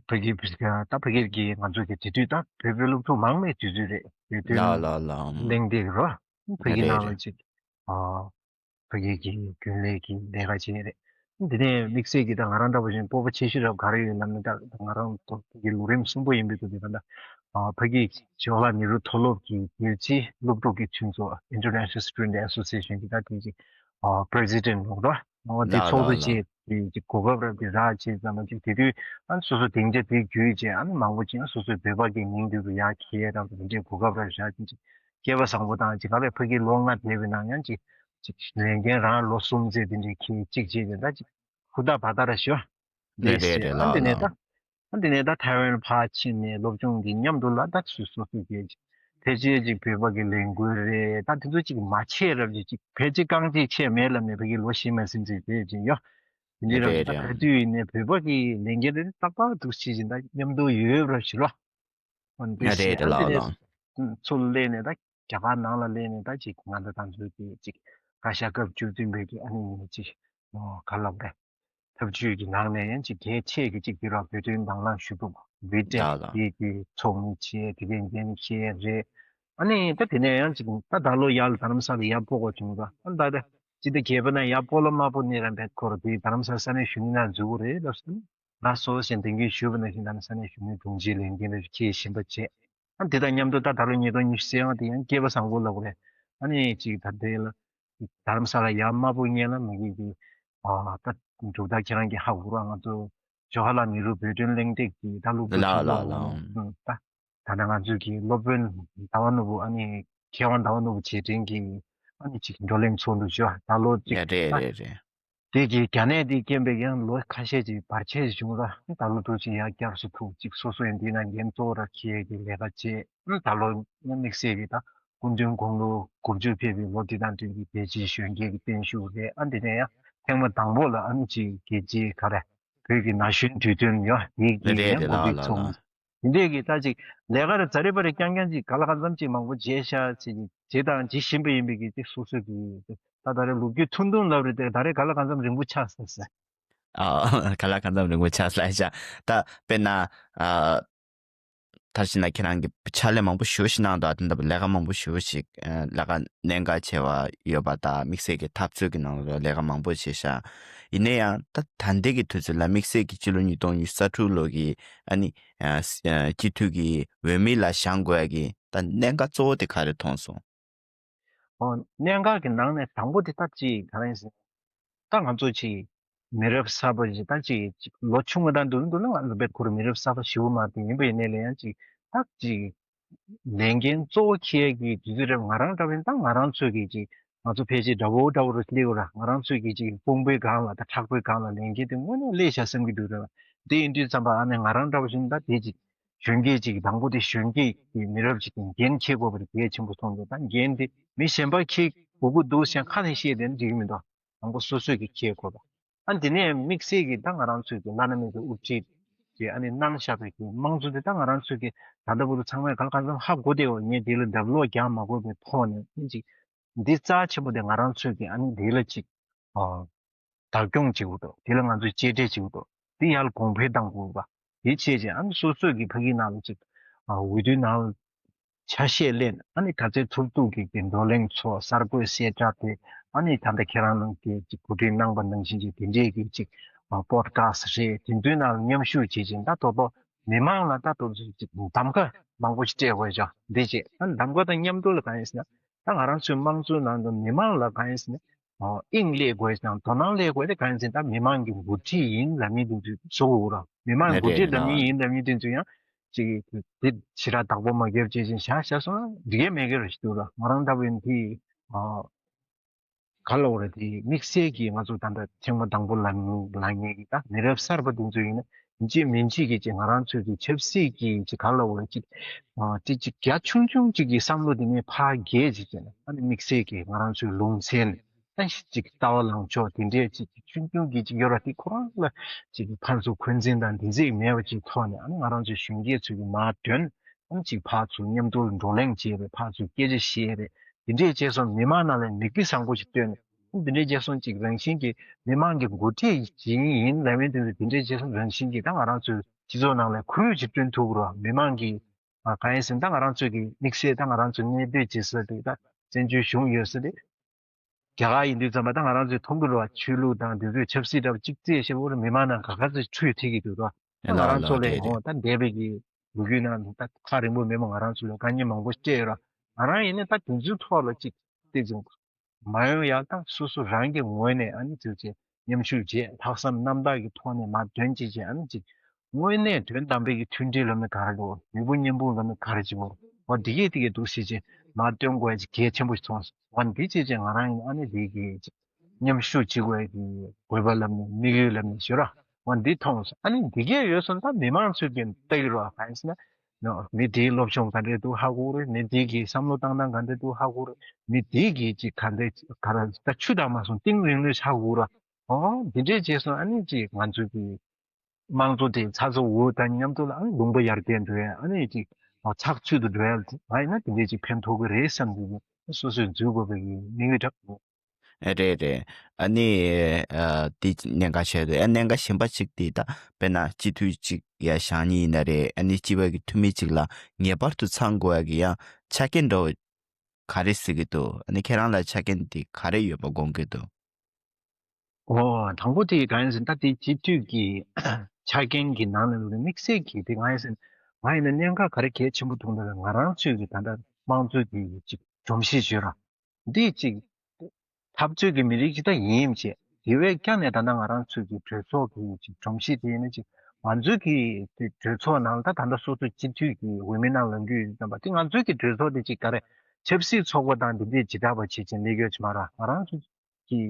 ཕ་གི་ཕ་གི་ད་ཕ་གི་གི་ང་ཚོ་གི་དེ་དུས་ད་བོད་པའི་སློབ་ཕྲུག་མང་མེད་དུས་ཚོད་རེད། བོད་དོན་ལགས་ལགས་ལགས། གླེང་སྟེགས་རོ། ཕ་གི་རེད་ནང་རེད། ལ་ཅིག་ཨ། ཕ་གི་གི་རྒྱུན་ལས་ཀྱི་ལས་ཀ་བྱས་རེད། འདི་ནས་དམིགས་བསལ་གྱི་ད་ང་རང་འདྲ་པོ་ཅིག་སྤོབས་པ་ཆེ་ཤོས་རབ་ག་རེ་ཡོད་ལབ་ན། ད་ང་རང་ཐོག་གི་ལོ་རིམ་གསུམ་པོ་ཡིན་པའི་དུས་དེ་ད་ལྟ་ཕ་གི་ཇོ་ལ་ནེ་རུ་མཐོ་སློབ་ཀྱི་རྒྱལ་སྤྱིའི་སློབ་ཕྲུག་གི་མཐུན་ཚོགས་International Student Association གི་ད་དེ་ཅིག་president ལོག་འགྲོ། འོ་དེ་ལགས་ཚོགས་གཙོ་ལགས་ལགས། བྱས་དེ་ཅིག་གོ་སྐབས་རབ་དེ་རག་བྱས་ཙམ་པ་ཅིག་དེ་དུས་ཨ་སོ་སོ་སྡིངས་ཆ་དེ་བརྒྱུད་བྱས་ཨ་ནི་མང་པོ་ཅིག་ཨ་སོ་སོའི་བོད་པ་གི་མིང་དེ་ཚོ་ཡར་འཁྱེར་རབ་དེ་འདྲའི་གོ་སྐབས་རབ་བཞག་ཅིག་སྐལ་བ་བཟང་པོ་དང་ཅིག་ག་ལས་ཕ་གི་ལོ་ལྔ་བསྡད་པའི་ནང་ཡང་ཅིག་ཅིག་ལས་འགན་རང་ལོ་གསུམ་ཙམ་དེ་འདྲའི་འཁྱེར་ཅིག་བྱས་ཏེ་ད་ཅིག་ཧུར་ཐག་བ་ཐག་ར་ཞོ་རེད་འདས་རེད་ཟེར། རེད། ཨ་ལགས་འདི་ནས་ད་ལགས། ཨ་འདི་ནས་ད་ཐའེ་ཝན་ཕར་ཕྱིན་ནས་སློབ་སྦྱོང་འདི་མཉམ་དུ་ལ་ད་སུ་སོ་སོ་གས་ཅིག་ཕལ་ཆེར་ཅིག་བོད་པ་གི་ལས་འགུལ་རེད། ད་དེ་ཚོ་ཅིག་མ་བྱས་རབས་ཅིག་ཅིག་ཕལ་ཆེར་རྐང་གཅིག་ཆད་མེད་ལབ་ནས་ཕ་གི་ལོ་བཞི་མ་ཟིན་ཙམ་བྱས་ཅིག་ཡོ། དེ་འདྲའི་རེད་རབས་ཅིག་ད་རེད་ག་རེད། དུས་ཡིན་ནའི་བོད་པ་གི་ལས་འགན་རེ་རེ་ཏག་ཏག་འདུག་བྱས་ཅིག་ད་མཉམ་དུ་ཡོད་རབས་ཞིག་ལོ། འོན་ཏེ་རེད་ཟེར། རེད་ཨ་འདི་ལགས་ནས་ལགས། ཚུར་སླེབས་ནས་ད་རྒྱ་གར་ནང་ལ་སླེབས་ནས་ད་ཅིག་ང་ད་ད་ཚོའི་དེ་ཅིག་བཀའ་ཤག་སྐབས་བཅུ་བདུན་པའི་གི་ཨ་ནི་ཅིག་ག་ལབ་རེད། ཐབས་ཇུས་ཀྱི་ནང་ནས་ཡང་ཅིག་གལ་ཆེ་གི་ཅིག་དེ་ར་བོད་དོན་དང་བླངས་ཞུ་གཏུག་བི་ཊེག་ལགས་ལགས། དེ་གི་ཚོགས་མི་བྱས་དེ་གའི་འགན་འཁྱེར་རེད། ཨ་ནི་ད་དེ་ནས་ཡང་ཅིག་ད་ད་ལོ་ཡར་ལ་རྡ་རམ་ས་ལ་ཡར་སྤོ་དགོས་བྱུང་ད། ཨ་ད་ད་ཅི་ད་རྒྱལ་པོ་ན་ཡར་སྤོ་ལོ་དམའ་པོ་ནས་ར་འབད་ཁོ་ར་དེ་རྡ་རམ་ས་ས་གནས་གཞོན་ནུ་ན་འཛུལ་གི་རེད་ལབ་སོང་། ང་སོ་སོ་ཞིག་དེང་གི་ཞུས་པ་ནང་བཞིན་ད་ནི་ས་གནས་གཞོན་ནུའི་དྲུང་ཆེའི་ལས་འགན་རེ་འཁྱེར་བཞིན་པ་བྱས། ཨ་འདི་དང་མཉམ་དུ་ད་ད་ལོ་ཉིས་སྟོང་ཉི་ཤུ་རྩ་ལྔ་དེ་ཡང་སྐལ་བ་བཟང་པོ་ལབ་དགོས་རེད། ཨ་ནི་ཅིག་ད་དེ་ལ་རྡ་རམ་ས་ལ་ཡར་དམའ་པོ་ཉལ་ལ་མི་གི་གི་ཨ་ད་འབྲུག་ད་ཁྱེད་རང་གི་ཧ་གོ་ར་ང་ཚོ་ཇོ་ཧ་ལ་ནེ་རུ་བོད་དོན་གླེང་སྟེགས་ཀྱི་ད་སློབ་ཕྲུག་ལ་ཚོགས་ལ་པ་ལ་ཨ་ད་ད་ལྟ་ང་ཚོའི་གི་སློབ་དཔོན་ཟླ་བ་ནོར་བུ་ཨ་ནི་མཁས་དབང་ཟླ་བ་ནོར་བུ་རྗེས་དྲན་གྱི་ཨ་ནི་ཅིག་བགྲོ་གླེང་ཚོགས་འདུ་ཞུ་བ་ད་ལོ་ཅིག་རེད་རེད་རེད། དེ་གི་རྒྱ་ནད་དེ་རྐྱེན་པས་ཡང་ལོ་ཁ་ཤས་ཅིག་བར་ཆད་བྱུང་ར། ད་ལོ་དུས་ཅིག་ཡར་བསྐྱར་གསོ་ཐུབ་ཅིག་སོ་སོ་ཡང་འདི་ན་འགན་གཙོ་བོ་ར་འཁྱེར་གི་ལས་ཀ་བྱེད། ད་ལོ་ཡང་དམིགས་བསལ་གི་ད་སྐུ་མདུན་དགུང་ལོ་དགུ་བཅུ་ཕེབས་པའི་ལོ་འདི་དང་བསྟུན་གྱི་རྒྱལ་སྤྱིའི་གཞོན་སྐྱེས་ཀྱི་བརྟན་བཞུགས་རེད། ཨ་འདི་ནས་ཡང་ཐེངས་མ་དང་པོ་ལ་ཨ་ནི་ཅིག་རྒྱལ་སྤྱིའི་ག་རེ་བོད་ཀྱི་ན་གཞོན་དུས་སྟོན་ཡོད་ཡིག་རེད་གི་རེད་ཡང་རེད་གོ་ལགས་སྒྲིག་ལགས་ཚོགས་ལགས། འདི་འདྲས་ཀྱི་ད་ཅིག་ལས་ཀ་རེ་ཛ་རེ་པ་རེ་རྐྱང་རྐྱང་ཅིག་ག་ལ་ག་ཙམ་ཅིག་མང་པོ་བྱས་ཤག་ཅིག་བྱེད་དང་བྱེད་བཞིན་པ་ཡིན་པའི་གི་ཅིག་སོ་སོ་གི་ད་ད་རེ་ལོ་རྒྱུས་ཐུང་ཐུང་ལབ་རེ་དེ་ད་རེ་ག་ལ་ག་ཙམ་རིང་པོ་ཆགས་ཟེར་ཟེར། ཨ་ག་ལ་ག་ཙམ་རིང་པོ་ཆགས་ལབ་ཤག་ད་དཔེར་ན་ཨ་མཐར་ཕྱིན་ན་ཁྱེད་རང་གི་ཕྱག་ལས་མང་པོ་ཞེ་པོ་ཞིག་གནང་འདུག་ཨ་དེ་འདྲ་ལས་ཀ་མང་པོ་ཞེ་པོ་ཞིག་ལས་ཀ་གནད་འགག་ཆེ་བ་ཡོད་པ་དང་དམིགས་བསལ་གྱི་འཐབ་རྩོད་ཀྱི་ནང་ལ་ལས་ཀ་མང་པོ་བྱས་ཤག་ཡིན་ན་ཡང་ད་ད་ལྟའི་གི་དུས་ཚོད་ལ་དམིགས་བསལ་གྱི་སྤྱི་ལོ་ཉིས་སྟོང་ཉི་ཤུ་རྩ་དྲུག་ལོ་གི་ཨ་ནི་ཨ་སྤྱི་འཐུས་ཀྱི་འོས་མི་ལ་བཞེངས་དགོས་ཡ་གི་ད་གནད་འགག་གཙོ་བོ་དེ་ག་རེ་མཐོང་སོང་། ཨོ་གནད་འགག་གི་ནང་ནས་དང་པོ་དེ་ད་ཅིག་ག་རེ་ཡིན་ཟེར་ན། ད་ང་ཚོ་ཅིག་མི་རབས་གསར་པ་ཅིག་ད་ཅིག་ཅིག་ལོ་ཆུང་ངུ་དང་འདུག་འདུག་ན་ང་ཚོ་བེད་ཁོ་ར་མི་རབས་གསར་པ་ཞེ་པོ་མ་དེ་ཡིན་པ་ཡིན་ནའི་ལས་ཡང་ཅིག་ད་ཅིག་ལས་འགན་གཙོ་བོ་འཁྱེར་གྱི་དུས་ཚོད་རེད། ང་རང་འདྲ་བ་ཡིན་ད་ང་རང་ཚོས་ཀྱི་ཅིག་ང་ཚོ་ཕལ་ཆེར་འདྲ་པོ་འདྲ་པོ་རུ་སླེབས་ར། ང་རང་ཚོས་ཀྱི་ཅིག་དཔུང་པའི་སྒང་ལ་ད་མཁྲེགས་པོའི་སྒང་ལ་ལས་འགན་དེ་དངོས་གནས་སླེབས་བཞག་བསམ་གྱི་འདུག་ར། དེ་ཡིན་དུས་ཙམ་པ་ཨ་ནི་ང་རང་འདྲ་པོ་ཞིག་ད་དེ་ཅིག་གཞོན་སྐྱེས་ཅིག་དང་པོ་དེ་གཞོན་སྐྱེས་ཀྱི་མི་རབས་ཅིག་གི་འགན་འཁྱེར་དགོས་པ་དེ་གལ་ཆེན་པོ་མཐོང་འདུག་ད་འགན་དེ་མི་གཞན་པ་འཁྱེར་དགོས་ཀྱི་འདུག་ཟེར་ཁ་ནས་བཤད་བསྡད་ན་འགྲིག་གི་མི་འདུག་དང་པོ་སོ་སོས་ཀྱི་འཁྱེར་དགོས་པ། ཨ་འདི་ནས་དམིགས་བསལ་གྱི་ད་ང་རང་ཚོའི་གི་བླ་ན་མེད་པའི་དབུ་ཁྲིད་ ཅིག་ཨ་ནི་གནང་བཞག་པའི་གི་དམངས་གཙོ་དེ་ད་ང་རང་ཚོས་ཀྱི་ད་ལྟ་བར་དུ་ཚང་མས་གང་གང་འཚམ་ཧ་གོ་བསྡད་ཡོད། ངས་དེ་ལ་རྒྱབ་ལོག་རྒྱག་མ་དགོས་པའི་ཐོག་ནས་ཨ་ནི་ཅིག་འདི་རྩ་ཆེན་པོ་དེ་ང་རང་ཚོས་ཀྱི་ཨ་ནི་དེ་ལ་ཅིག་ཨ། བདག་སྐྱོང་བྱེད་དགོས་འདུག་དེ་ལ་ང་ཚོས་གཅེས་སྤྲས་བྱེད་དགོས་འདུག་དེ་ཡར་གོང་འཕེལ་གཏང་དགོས་པ། དེ་བྱས་རྗེས་ཨ་ནི་སོ་སོས་ཀྱི་ཕ་གིའི་ནང་ལ་ཅིག་ཨ། འོས་བསྡུའི་ནང་ལ་ཆ་ཤས་ལེན། ཨ་ནི་ག་ཚོད་ཐུབ་ཐུབ་ཀྱི་ཀྱི་བགྲོ་གླེང་ཚོགས། གསར་འགོད་གསལ་བསྒྲགས་དེ་ཨ་ནི་ད་ལྟ་ཁྱེད་རང་རྣམས་ཀྱིས་ཅིག་གོ་སྒྲིག་གནང་པ་ནང་བཞིན་གྱི་དེ་འདྲས་ཀྱི་ཅིག་ཨ། པོ་ཌི་ཁ་སི་ཊི་རེད། དེ་ཚོའི་ནང་ལ་མཉམ་ཞུགས་བྱེད་ཅིང་ད་དོ་དོ་མི་མང་ལ་ད་དོ་ཅིག་གདམ་ག་མང་པོ་ཞིག་སྤྲད་དགོས་ཅོག་འདི་བྱེད། ཨ་ནི་གདམ་ག་དང་མཉམ་དུ་ལ་གང་ཡིན་ཟེར་ན། ད་ང་རང་ཚོའི་དམངས་གཙོའི་ནང་དུ་མི་མང་ལ་གང་ཡིན་ཟེར་ན། ཨོ། དབྱིངས་སླེབས་དགོས་དང་དོ་སྣང་སླེབས་དགོས་དེ་གང་ཡིན་ཟེར་ན། ད་མི་མང་གི་འགོ་ཁྲིད་ཡིན་ལབ་མི་དེ་ཚོས་བཟོ་དགོས་ར། མི་མང་གི་འགོ་ཁྲིད་ལབ་མི་ཡིན་ལབ་མི་དེ་ཚོས་ཡང་ཅིག་དེ་ཞེ་དྲག་བདག་པོ་མ་རྒྱབ་བྱས་ཅིང་བཞག་བཞག་སོང་ན་འགྲིག་གི་མེད་གི་ར་ཞིག་འདུག་ར། ང་རང་ལྟ་བུ་ཡིན་དེ། ཨོ། ག་ལ་འོ་རེད་དེ་དམིགས་བསལ་གྱིས་ང་ཚོ་ད་ལྟ་ཐེངས་མ་དང་པོ་ལ་ལ་ངེས་ཀྱི་ད་མི་རབས་གསར་པ་དེ་ཚོ་ཡིན་ན་ཡིན་གཅིག་མིན་གཅིག་གིས་ཅིག་ང་རང་ཚོའི་གི་ཆབ་སྲིད་ཀྱི་ཅིག་ག་ལ་འོ་རེད་ཅིག་ཨ། དེ་ཅིག་རྒྱ་ཆུང་ཆུང་ཅིག་གི་བསམ་བློ་དེ་ནས་ཕར་རྒྱས་ཅིག་བྱས་ན་ཨ་ནི་དམིགས་བསལ་གྱིས་ང་རང་ཚོའི་ལུང་ཚན་ཨ་ཅིག་ལྟ་བ་ལངས་ཕྱོགས་དེ་འདྲས་ཅིག་ཆུང་ཆུང་གི་ཅིག་ཡོད་ར། དེ་ཁོ་རང་ལ་ཅིག་ཕར་ཚུར་འཁོན་འཛིན་དང་དེ་ཚིག་མེད་པ་ཅིག་ཐོག་ནས་ཨ་ནི་ང་རང་ཚོའི་གཞོན་སྐྱེས་ཚོའི་གི་མར་དོན་ཨ་ནི་ཅིག་ཕར་ཚུར་མཉམ་དུ་བགྲོ་གླེང་བྱས་རེད། ཕར་ཚུར་སྐད་ཆ་བཤད་རེད། དེ་འདྲས་བྱས་སོང་མི་མང་ནང་ལ་མིག་དཔེ་བཟང་པོ་ཞིག་སྟོན། དེ་འདྲས་བྱས་སོང་ཅིག་རང་བཞིན་གྱིས་མི་མང་གི་འགོ་ཁྲིད་ཅིག་ཡིན་ལབ་མཁན་དེ་ཚོ་དེ་འདྲས་བྱས་སོང་རང་བཞིན་གྱིས་ད་ང་རང་ཚོའི་སྤྱི་ཚོགས་ནང་ལ་ཁོར་ཡུག་ཅིག་བསྐྲུན་ཐུབ་རོགས། མི་མང་གིས་ཨ། གང་ཡིན་ཟེར་ན་ད་ང་རང་ཚོའི་གི་དམིགས་བསལ་ད་ང་རང་ཚོ་གནས་སྡོད་བྱེད་ས་དེ་ད་བཙན་བྱོལ་གཞུང་ཡོད་ས་དེ་རྒྱ་གར་ཡིན་དུས་ཙམ་པ་ད་ང་རང་ཚོའི་མཐོང་གི་རེད་བ། ཆོས་ལུགས་དང་དེ་ཚོའི་ཆབ་སྲིད་འདྲ་བ་གཅིག་བརྩིས་བྱས་པ་རེད། མི་མང་ནང་ག་ག་ཚོད་ཆུ་ཐིགས་ཀྱི་འདུག་རོགས། ད་ང་ལགས་རང་ཚོ་ལགས་ལས་རེད་རེད། ཧོ་ད་འདས་པའི་གི་ལོ་རྒྱུས་ནང་ད་ཐག་རིང་པོ་མེད་པ་ང་རང་ཚོ་ལ་དཀའ་ངལ་མང་པོ་སྤྲད་ཡོད་ར། ང་རང་ཡིན་ན་ད་དེ་ཚོའི་ཐོག་ལ་ཅིག་ཏིག་ཙམ་མ་ཡོང་ཡག་ད་སོ་སོ་རང་གི་ངོས་ནས་ཨ་ནི་ཅིག་ཅིག་མཉམ་ཞུགས་བྱས། ལྷག་བསམ་རྣམ་དག་གི་ཐོག་ནས་མར་དོན་ཅིག་བྱས། ཨ་ནི་ཅིག་དངོས་གནས་དོན་དམ་པའི་གི་མཐུན་སྒྲིལ་ལབ་ན་ག་རེ་རེད། མི་བུ་གཉེན་པོ་ལབ་ན་ག་རེ་ཅིག་འོ་འདི་གས་དེ་གས་འདུག་ཟེར་ཅིག་མར་སྟོན་དགོས་ཅིག་གལ་ཆེན་པོ་ཞིག་མཐོང་སོང་། འོ་འདི་བྱས་ཅིག་ང་རང་ཡིན་ཨ་ནི་འདི་གི་ཅིག་མཉམ་ཞུགས་བྱེད་དགོས་ཀྱི་དགོས་པ་ལབ་ནས་དམིགས་ཡུལ་ལབ་ནས་ཞུ་ར། འོ་འདི་མཐོང་སོང་། ཨ་ནི་འདི་གས་ཡོད་སོང་ད་མི་མང་ཚོས་ཀྱི་ལྟ་གི་རོགས་གང་ཡིན་ཟེར་ན། ནོ། མི་དེའི་སློབ་སྦྱོང་ག་འདྲས་འདུག་ཧ་གོ་རེད། མི་དེའི་གི་བསམ་བློ་བཏང་སྟངས་ག་འདྲས་འདུག་ཧ་གོ་རེད། མི་དེའི་གི་ཅིག་ག་འདྲས་ག་ར་ད་ཆུ་དྭངས་མ་སོང་གཏིང་རིང་ནས་ཧ་གོ་ར། ཨོ་འདི་འདྲས་བྱས་སོང་ཨ་ནི་ཅིག་ང་ཚོའི་གི་དམངས་གཙོ་དེ་ཚ་ཚ་འུར་འུར་དང་མཉམ་དུ་ལ་ཨ་ནི་ལུང་པ་ཡར་རྒྱས་འགྲོ་ཡ་ཨ་ནི་ཅིག་ཨོ་ཚགས་ཚུད་དུ་འགྲོ་ཡ་ང་ཡིན་ན་དེ་འདྲས་ཅིག་ཕན་ཐོགས་གི་རེད་བསམ་གི་ཡོད། སོ་སོས་འཛུལ་དགོས་པའི་གི་དམིགས་ཡུལ་འདྲ་པོ། རེད་རེད། ཨ་ནི་ཨ་དེ་གནད་འགག་ཆེ་དུ་ཨ་གནད་འགག་གཞན་པ་གཅིག་དེ་ད་དཔེར་ན་སྤྱི་འཐུས་གཅིག་ཡ་བཞེངས་ནི་ཡིན་ན་རེད། ཨ་ནི་སྤྱི་པའི་གི་འཐུས་མི་གཅིག་ལ་ངེས་པར་དུ་ཚང་དགོས་ཡ་གི་ཡང་ཆ་རྐྱེན་འདྲ་བོ་ག་རེ་ཟེར་གི་འདུག་ཨ་ནི་ཁྱེད་རང་ལ་ཆ་རྐྱེན་དེ་ག་རེ་ཡོད་པ་དགོངས་ཀྱི་འདུག་ཨོ་དང་པོ་དེ་གང་ཡིན་ཟེར་ན་ད་དེ་སྤྱི་འཐུས་ཀྱི་ཆ་རྐྱེན་གྱི་ནང་ནས་དམིགས་བསལ་གྱི་དེ་གང་ཡིན་ཟེར་ན་ང་ཡིན་ན་གནད་འགག་ག་རེ་གལ་ཆེན་པོ་མཐོང་ད་ང་རང་ཚོའི་གི་ད་ལྟ་དམངས་གཙོའི་གི་ཅིག་སྒྲོམ་གཞི་བརྗོད་ར། འདི་གཅིག་འཐབ་རྩོད་ཀྱི་མི་རིགས་ཅིག་ད་ཡིན་ཡིན་བྱས། དེ་བས་ཀྱང་ནས་ད་ལྟ་ང་རང་ཚོའི་གི་གྲོས་ཚོགས་ཀྱི་ཅིག་སྒྲོམ་གཞི་དེ་ཡིན་ན་ཅིག་ང་ཚོའི་གི་དེ་གྲོས་ཚོགས་ནང་ལ་ད་ད་ལྟ་སོ་སོ་སྤྱི་འཐུས་ཀྱི་འོས་མི་ནང་ལ་འགྱུར་ཡོད་ཙམ་པ་དེ་ང་ཚོའི་གི་གྲོས་ཚོགས་དེ་ཅིག་ག་རེ་ཆབ་སྲིད་ཚོགས་པ་དང་འདི་འདྲས་ཇི་ལྟ་བ་བྱེད་ཅིང་ལས་ཀྱོ་ཅི་མ་ར་ང་རང་ཚོ་གི་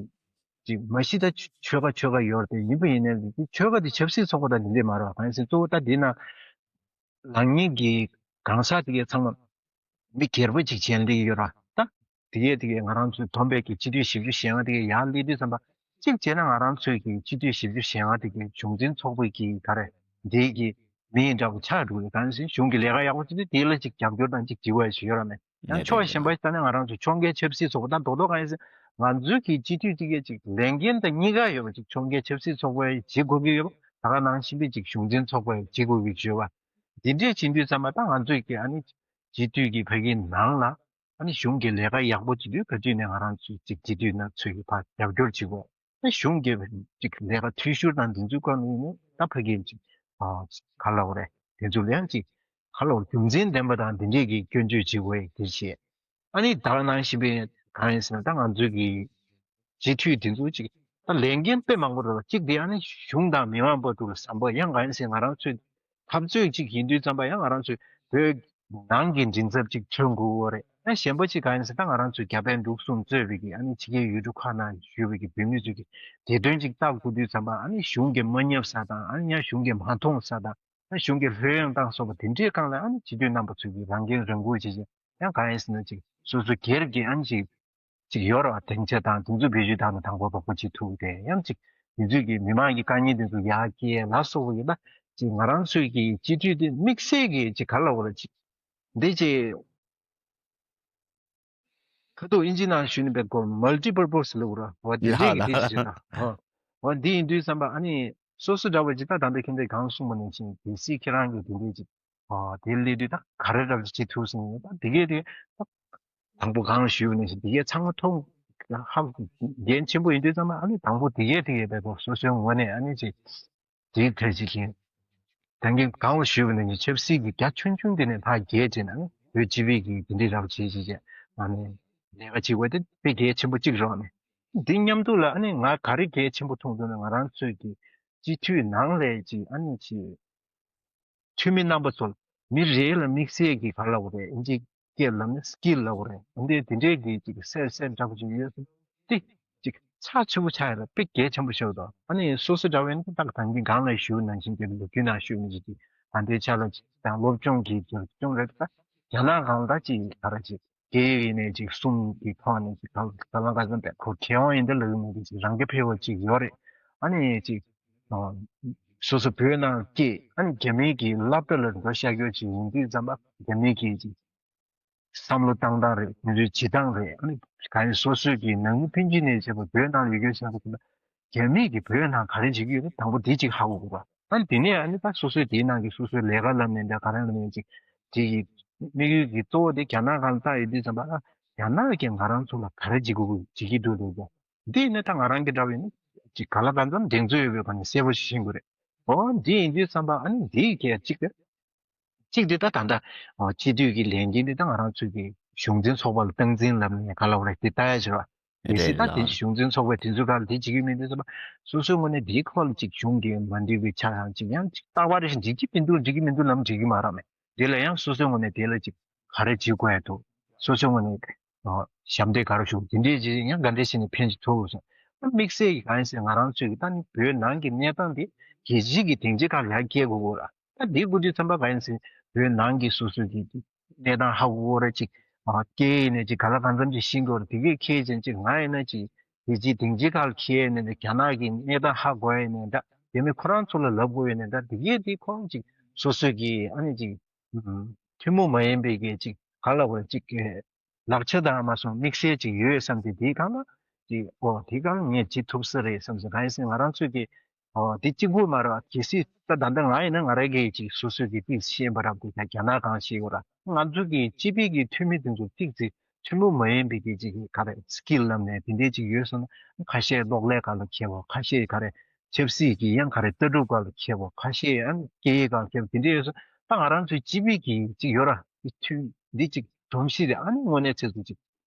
ཅིག་མ་གཞི་ད་ཆོལ་ཁ་ཆོལ་ཁ་ཡོད་རེད་དེ་ཡིན་པ་ཡིན་ནའི་ཆོལ་ཁ་དེ་ཆབ་སྲིད་ཚོགས་པ་དང་འདི་འདྲས་མ་ར་གང་ཡིན་ཟེར་གཙོ་བོ་ད་འདི་ན། ལངས་ཉིན་གྱི་གང་ཟག་དེ་གའི་ཚང་མ་མི་སྒེར་པ་ཅིག་བྱས་ལེགས་ཡོད་ར། ད་དེ་གའི་དེ་གའི་ང་རང་ཚོའི་བསྡོམས་པས་ཀྱི་སྤྱི་འཐུས་བཞི་བཅུ་ཞེ་ལྔ་དེ་གའི་ཡར་སླེབས་དུས་ཙམ་པ་གཅིག་བྱས་ན་ང་རང་ཚོའི་གི་སྤྱི་འཐུས་བཞི་བཅུ་ཞེ་ལྔ་དེ་གའི་གཞུང་འཛིན་ཚོགས་པའི་གི་ག་རེ་འདིའི་གི་མི་ཡི་འདྲ་པོ་ཆགས་འགྲོ་གི་གང་ཟེར་གཞུང་གི་ལས་ཀ་ཡག་པོ་བྱེད་དུས་དེ་ལ་ཅིག་རྒྱབ་སྐྱོར་དང་ཅིག་བྱེད་དགོས་ཞིག་ཡོད་ར་མེད། ཡང་ཕྱོགས་གཞན་པ་ཞིག་ལྟ་ན་ང་རང་ཚོ་ཕྱོགས་འགལ་ཆབ་སྲིད་ཚོགས་པ་ད་རྡོག་རྡོག་གང་ཡིན་ཟེར་ང་ཚོའི་གི་སྤྱི་འཐུས་དེ་གའི་ཅིག་ལས་འགན་དང་གཉིས་ཀ་ཡོད་པ་ཅིག་ཕྱོགས་འགལ་ཆབ་སྲིད་ཚོགས་པ་བྱེད་དགོས་ཀྱི་ཡོད་པ་ད་ག་ནང་བཞིན་པའི་ཅིག་གཞུང་འཛིན་ཚོགས་པ་བྱེད་དགོས་ཀྱི་ཡོད་པ། འདི་འདྲས་བྱེད་དུས་ཙམ་པ་ད་ང་ཚོས་ཀྱི་ཨ་ནི་སྤྱི་འཐུས་ཀྱི་ཕ་གིའི་ནང་ལ་ཨ་ནི་གཞུང་གི་ལས་ཀ་ཡག་པོ་བྱེད་དུས་ག་དུས་ནས་ང་རང་ཚོས་ཅིག་སྤྱི་འཐུས་ནང་ཚོས་ཀྱི་ཕར་རྒྱབ་སྐྱོར་བྱེད་དགོས། ཨ་གཞུང་གི་ཅིག་ལས་ཀ་འཐུས་ཤོར་དང་འདི་ཚོའི་སྐོར་ནས་ནི་ད་ཕ་གིའི་ཅིག་ཨ་ག་ལབ་དགོས་རེད། དེ་ཚོ་ལ་ཡང་ཅིག་ག་ལབ་དགོས་རྒྱུ་མཚན་ལྡན་པ་དང་འདི་འདྲས་ཀྱི་སྐྱོན་བརྗོད་བྱེད་དགོས་ཡ་དེ་བྱས། ཨ་ནི་ད་ག་ནང་བཞིན་པའི་གང་ཡིན་ཟེར་ན་ད་ང་ཚོའི་གི་སྤྱི་འཐུས་འདི་ཚོ་ཅིག་ད་ལས་འགན་དཔེ་མང་པོ་རེད་པ། གཅིག་དེ་ཨ་ནི་གཞུང་དང་མི་མང་བར་དུ་ལ་ཟམ་པ་ཡང་གང་ཡིན་ཟེར་ང་རང་ཚོའི་འཐབ་རྩོད་ཅིག་ཡིན་དུས་ཙམ་པ་ཡང་ང་རང་ཚོའི་བོད་ནང་གི་མགྲིན་ཚབ་ཅིག་མཚོན་དགོས་པ་རེད། ཨ་གཞན་པ་ཅིག་གང་ཡིན་ཟེར་ད་ང་རང་ཚོའི་རྒྱ་བལ་འབྲུག་གསུམ་གཙོས་པའི་གི་ཨ་ནི་ཕྱི་རྒྱལ་ཡུལ་གྲུ་ཁག་ནང་བཞུགས་པའི་གི་བོད་མི་ཚོས་ཀྱི་བདེ་དོན་ཅིག་ལྟ་དགོས་དུས་ཙམ་པ་ཨ་ནི་གཞུང་གིས་མ་བསྙབས་ས་དང་ཨ་ནི་ཡང་གཞུང་གིས་མ་མཐོང་ས་དང་། ད་གཞུང་གི་ལྷོད་ཡངས་དང་སོགས་པ་དེ་འདྲའི་སྒང་ལ་ཨ་ནི་སྤྱི་འཐུས་རྣམ་པ་ཚོས་ཀྱི་རང་འགན་རང་འཁུར་བྱེད་ཅིང་ཡང་གང་ཡིན་ཟེར་ན་ཅིག་སོ་སོ་སྒེར་གྱི་ཨ་ནི་ཅིག་ཅིག་ཡོད་རེད་བ། སྡིངས་ཆ་དང་དེ་ཚོ་བེད་སྤྱོད་བཏང་ནས་དང་པོ་རོགས་པ་བྱེད་ཐུབ་དེ་ཡང་ཅིག་དེ་ཚོས་ཀྱི་མི་མང་གི་དཀའ་ངལ་དེ་ཚོ་ཡར་སྐྱེལ་ལ་སོགས་པ་ཡིན་ན་ ཅིག་ང་རང་ཚོའི་གི་སྤྱི་འཐུས་དེ་དམིགས་བསལ་གྱི་ཅིག་ག་ལ་བ་ར་ཅིག་འདི་ཅིག་ཁ་ཐུག་ཨིན་ཇི་ནང་ཞུས་ནས་པའི་གོ་multi purpose ལ་བ་ར་བ་འདི་འདྲས་ཀྱི་དེ་ཞིག་ར་བ་འདི་ཡིན་དུས་ཙམ་པ་ཨ་ནི་སོ་སོ་འདྲ་བ་ཅིག་ད་ད་འདི་ཁྱེད་འདྲས་གང་གསུངས་པ་ནང་བཞིན་གལ་སྲིད་ཁྱེད་རང་གི་དེ་འདྲས་ཅིག་ཨ་དེ་སླེབས་དུས་ད་ག་རེ་འདྲ་བ་ཅིག་བྱེད་ཐུབ་སོང་ཡོད་ད་དེ་གས་དེ་དང་པོ་གང་ཞུས་པ་ནང་བཞིན་དེ་གས་ཚང་མ་མཐོང་ཧ་གལ་ཆེན་པོ་ཡིན་དུས་ཙམ་པ་ཨ་ནི་དང་པོ་དེ་གས་དེ་གས་པའི་གོ་སོ་སོའི་ངོས་ནས་ཨ་ནི་ཅིག་དེའི་གྲས་ཅིག་གིས། དེང་གི་གང་ལ་ཞུས་པ་ནང་བཞིན་ཆབ་སྲིད་ཀྱི་རྒྱ་ཆུང་ཆུང་དེ་ནས་ཕར་རྒྱས་བྱས་ན་ནི་བོད་སྤྱི་པའི་གི་དེ་འདྲའི་རབ་བྱེད་ཅིག་བྱས་ཨ་ནི་ལས་ཀ་བྱེད་དགོས་དེ་དཔེ་གལ་ཆེན་པོ་གཅིག་རེད་ནི། འདི་མཉམ་དུ་ལ་ཨ་ནི་ང་ག་རེ་གལ་ཆེན་པོ་མཐོང་འདུག་ན་ང་རང་ཚོའི་གི་སྤྱི་འཐུས་ནང་ལས་ཅིག་ཨ་ནི་ཅིག་འཐུས་མི་རྣམ་པ་ཚོ་ལ་མི་རེ་ལ་དམིགས་བསལ་གྱི་ག་ལབ་དགོས་རེད་ཨིན་ཇི་སྐད་ལབ་ན་སི་ཀིལ་ལབ་དགོས་རེད། འདི་དེ་འདྲའི་གི་ཅིག་གསལ་གསལ་འདྲ་པོ་ཅིག་ཡོད་སོང་དེ་ཅིག་ཚགས་ཚུད་པོ་ཆགས་ཡོད་ལ་དཔེ་གལ་ཆེན་པོ་ཆགས་འདུག་ཨ་ནི་སོ་སོ་འདྲ་བས་ན་ཏག་ཏག་གི་སྒང་ལ་ཞུ་ནང་བཞིན་གྱི་ལོ་རྒྱུས་ནང་ཞུ་ནི་ཅིག་ད་ལྟའི་ཆ་ལ་ཅིག་དང་སློབ་སྦྱོང་གི་ཅིག་སྦྱོང་རེད་ད་རྒྱ་ནག་སྒང་ལ་ཅིག་ག་རེ་ཅིག་སྐད་ཡིག་ནས་ཅིག་གསུམ་གྱི་ཐོག་ནས་ཅིག་ག་ལ་ག་ཚོད་པས་ཁོ་མཁས་དབང་ཡིན་ད་ལབ་ཀྱི་མི་འདུག་ཅིག་རང་སྐད་ཕལ་བ་ཅིག་ཡོད་རེད། ཨ་ནི་ཅིག་སོ་སོ་བོད་ནང་སྐད་ཨ་ནི་རྒྱ་མིའི་གི་སློབ་གྲྭ་ལ་འགྲོ་ཤག་ཡོད་ཅིག་ཡིན་དུས་ཙམ་པ་རྒྱ་མིའི་གི་ཅིག་བསམ་བློ་བཏང་སྟངས་རེད་དེ་ཚོའི་བྱེད་སྟངས་རེད་ཨ་ནི་ག་ཡིན་སོ་སོའི་གི་ནང་མི་ཕན་ཚུན་ནས་བྱས་པ་བོད་ནང་ལ་ཡོད་ཤག་ཡིན་ན་རྒྱ་མིའི་གི་བོད་ནང་ག་རེ་བྱེད་ཀྱི་ཡོད་རེད་དང་པོ་དེ་ཅིག་ཧ་གོ་དགོས་པ་ཨ་ནི་དེ་ནས་ཨ་ནི་ད་སོ་སོའི་དེའི་ནང་གི་སོ་སོའི་ལས་ཀ་ལབ་ནས་འདྲ་ག་རེ་ལབ་ནས་ཅིག་དེ་གི་དམིགས་ཡུལ་གི་གཙོ་བོ་དེ་རྒྱ་ནག་སྒང་ལ་ལྟ་ཡོད་དུས་ཙམ་པ་ཨ་རྒྱ་ནག་གིས་ང་རང་ཚོ་ལ་ག་རེ་བྱེད་དགོས་བྱེད་ཀྱི་འདུག་ལབ་ཀྱང་། འདི་ནི་ད་ང་རང་གི་འདྲ་བའི་ནི་ཅིག་ག་ལ་གང་འཚམ་གདེང་ཚོད་ཡོད་པའི་སྒོ་ནས་གསལ་པོ་ཞིག་ཤེས་དགོས་རེད། འོ་འདི་ཡིན་དུས་ཙམ་པ་ཨ་ནི་འདིའི་གལ་གཅིག་གཅིག་འདི་ད་ད་ལྟ་སྤྱི་འཐུས་ཀྱི་ལས་འགན་འདི་ད་ང་རང་ཚོའི་གི་གཞུང་འཛིན་ཚོགས་པ་ལ་སྟངས་འཛིན་ལབ་ནས་ག་ལ་བ་རེད་འདི་ལྟ་ཡ་ཆེ་བ། གལ་སྲིད་ད་དེ་གཞུང་འཛིན་ཚོགས་པས་དེ་ཚོའི་སྒང་ལ་དེ་བྱེད་ཀྱི་མིན་དུས་ཙམ་པ་སོ་སོའི་ངོས་ནས་འདིའི་ཐོག་ལ་ཅིག་གཞུང་གི་མ་འགྲིག་པའི་ཆ་ཡང་ཅིག་ཡང་ཅིག་རྟག་པར་རེ་བཞིན་འགྲིག་གི་མི་འདུག་འགྲིག་གི་མི་འདུག་ལབ་འགྲིག་གི་མ་རེད་མེད། དེ་ལ་ཡང་སོ་སོའི་ངོས་ནས་དེ་ལ་ཅིག་ག་རེ་བྱེད་དགོས་ཡ་འདུག་སོ་སོའི་ངོས་ནས་ཨ་ཞབས་འདེགས་ག་རེ་ཞུ་དགོས་དེ་འདྲས་བྱེད་ཡང་ག་འདྲས་བྱས་ནས་ཕན་ཅིག་ཐོགས་དགོས་སོང་། དམིགས་བསལ་གྱི་གང་ཡིན་ཟེར་ང་རང་ཚོས་ཀྱི་ད་ནི་བོད་ནང་གི་གནས་སྟངས་དེ་རྒྱལ་སྤྱིའི་གི་སྡིངས་ཆ་ཁག་ལ་ཡར་སྐྱེལ་དགོས་ཀྱི་རེད། ད་འདི་དགོས་དུས་ཙམ་པ་གང་ཡིན་ཟེར་བོད་ནང་གི་སོ་སོའི་གི་གནས་སྟངས་ཧ་གོ་གི་རེད་ཅིག་ཨ་སྐད་ཡིག་ནས་ཅིག་ག་ལ་གང་འཚམ་ཅིག་ཤེས་དགོས་རེད། དེ་གས་ཁྱེད་ཅན་ཅིག་ང་ཡིན་ན་ཅིག་རྒྱལ་སྤྱིའི་སྡིངས་ཆ་ཁག་ལ་ཁྱེད་ཡིན་ན་རྒྱ་ནག་གི་གནས་སྟངས་ཧ་གོ་ཡ་ཡིན་ན་འདྲ་དེ་མིན་ཁོ་རང་ཚོ་ལ་ལབ་དགོས་ཡིན་ན་འདྲ་དེ་གས་དེ་ཁོ་རང་ཅིག་སོ་སོའི་གི་ཨ་ནི་ཅིག་ཐུན་མོང་མ་ཡིན་པའི་གི་ཅིག་ག་ལ་བ་ཅིག་ལག་ཆ་དང་མ་སོང་དམིགས་བསལ་ཅིག་ཡོད་བསམ་སྟེ་དེའི་སྒང་ལ་ཅིག་ཨོ་དེའི་སྒང་ལ་ངས་བྱེད་ཐུབ་ས་རེད་བསམ་སོང་། གང་ཡིན་ཟེར་ང་རང་ཚོས་ཀྱི་ཨོ་དེ་གཅིག་པུ་མ་རེད་བ། གལ་སྲིད་ད་ད་ལྟ་ང་ཡིན་ན་ང་རང་གིས་ཅིག་སོ་སོའི་གི་ཏིག་ཤེས་པ་རབ་དགོས་ཀྱང་རྒྱ་ནག་གང་ཤེས་དགོས་ར། ང་ཚོ་གི་སྤྱི་པའི་གི་འཐུས་མི་དེ་ཚོ་ཏིག་ཙི་ཐུན་མོང་མ་ཡིན་པའི་གི་ཅིག་ག་རེ་སི་ཀིལ་ལབ་ནས་དེ་འདྲའི་ཅིག་ཡོད་སོང་ན་ཁ་ཤས་གློག་ཀླད་སྒང་ལ་མཁས་པ་ཁ་ཤས་ག་རེ་ཆབ་སྲིད་ཀྱི་ཡང་ག་རེ་ལྟ་གྲུབ་སྒང་ལ་མཁས་པ་ཁ་ཤས་ཡང་སྐད་ཡིག་སྒང་མཁས་པ་དེ་འདྲ་ཡོད་སོང་། ད་ང་རང་ཚོའི་སྤྱི་པའི་གི་ཅིག་ཡོད་ར་འདི་ཐུན་འདི་ཅིག་སྒྲོམ་གཞི་རེད། ཨ་ནི་དངོས་གནས་ཚད་ཚོད་ཅིག་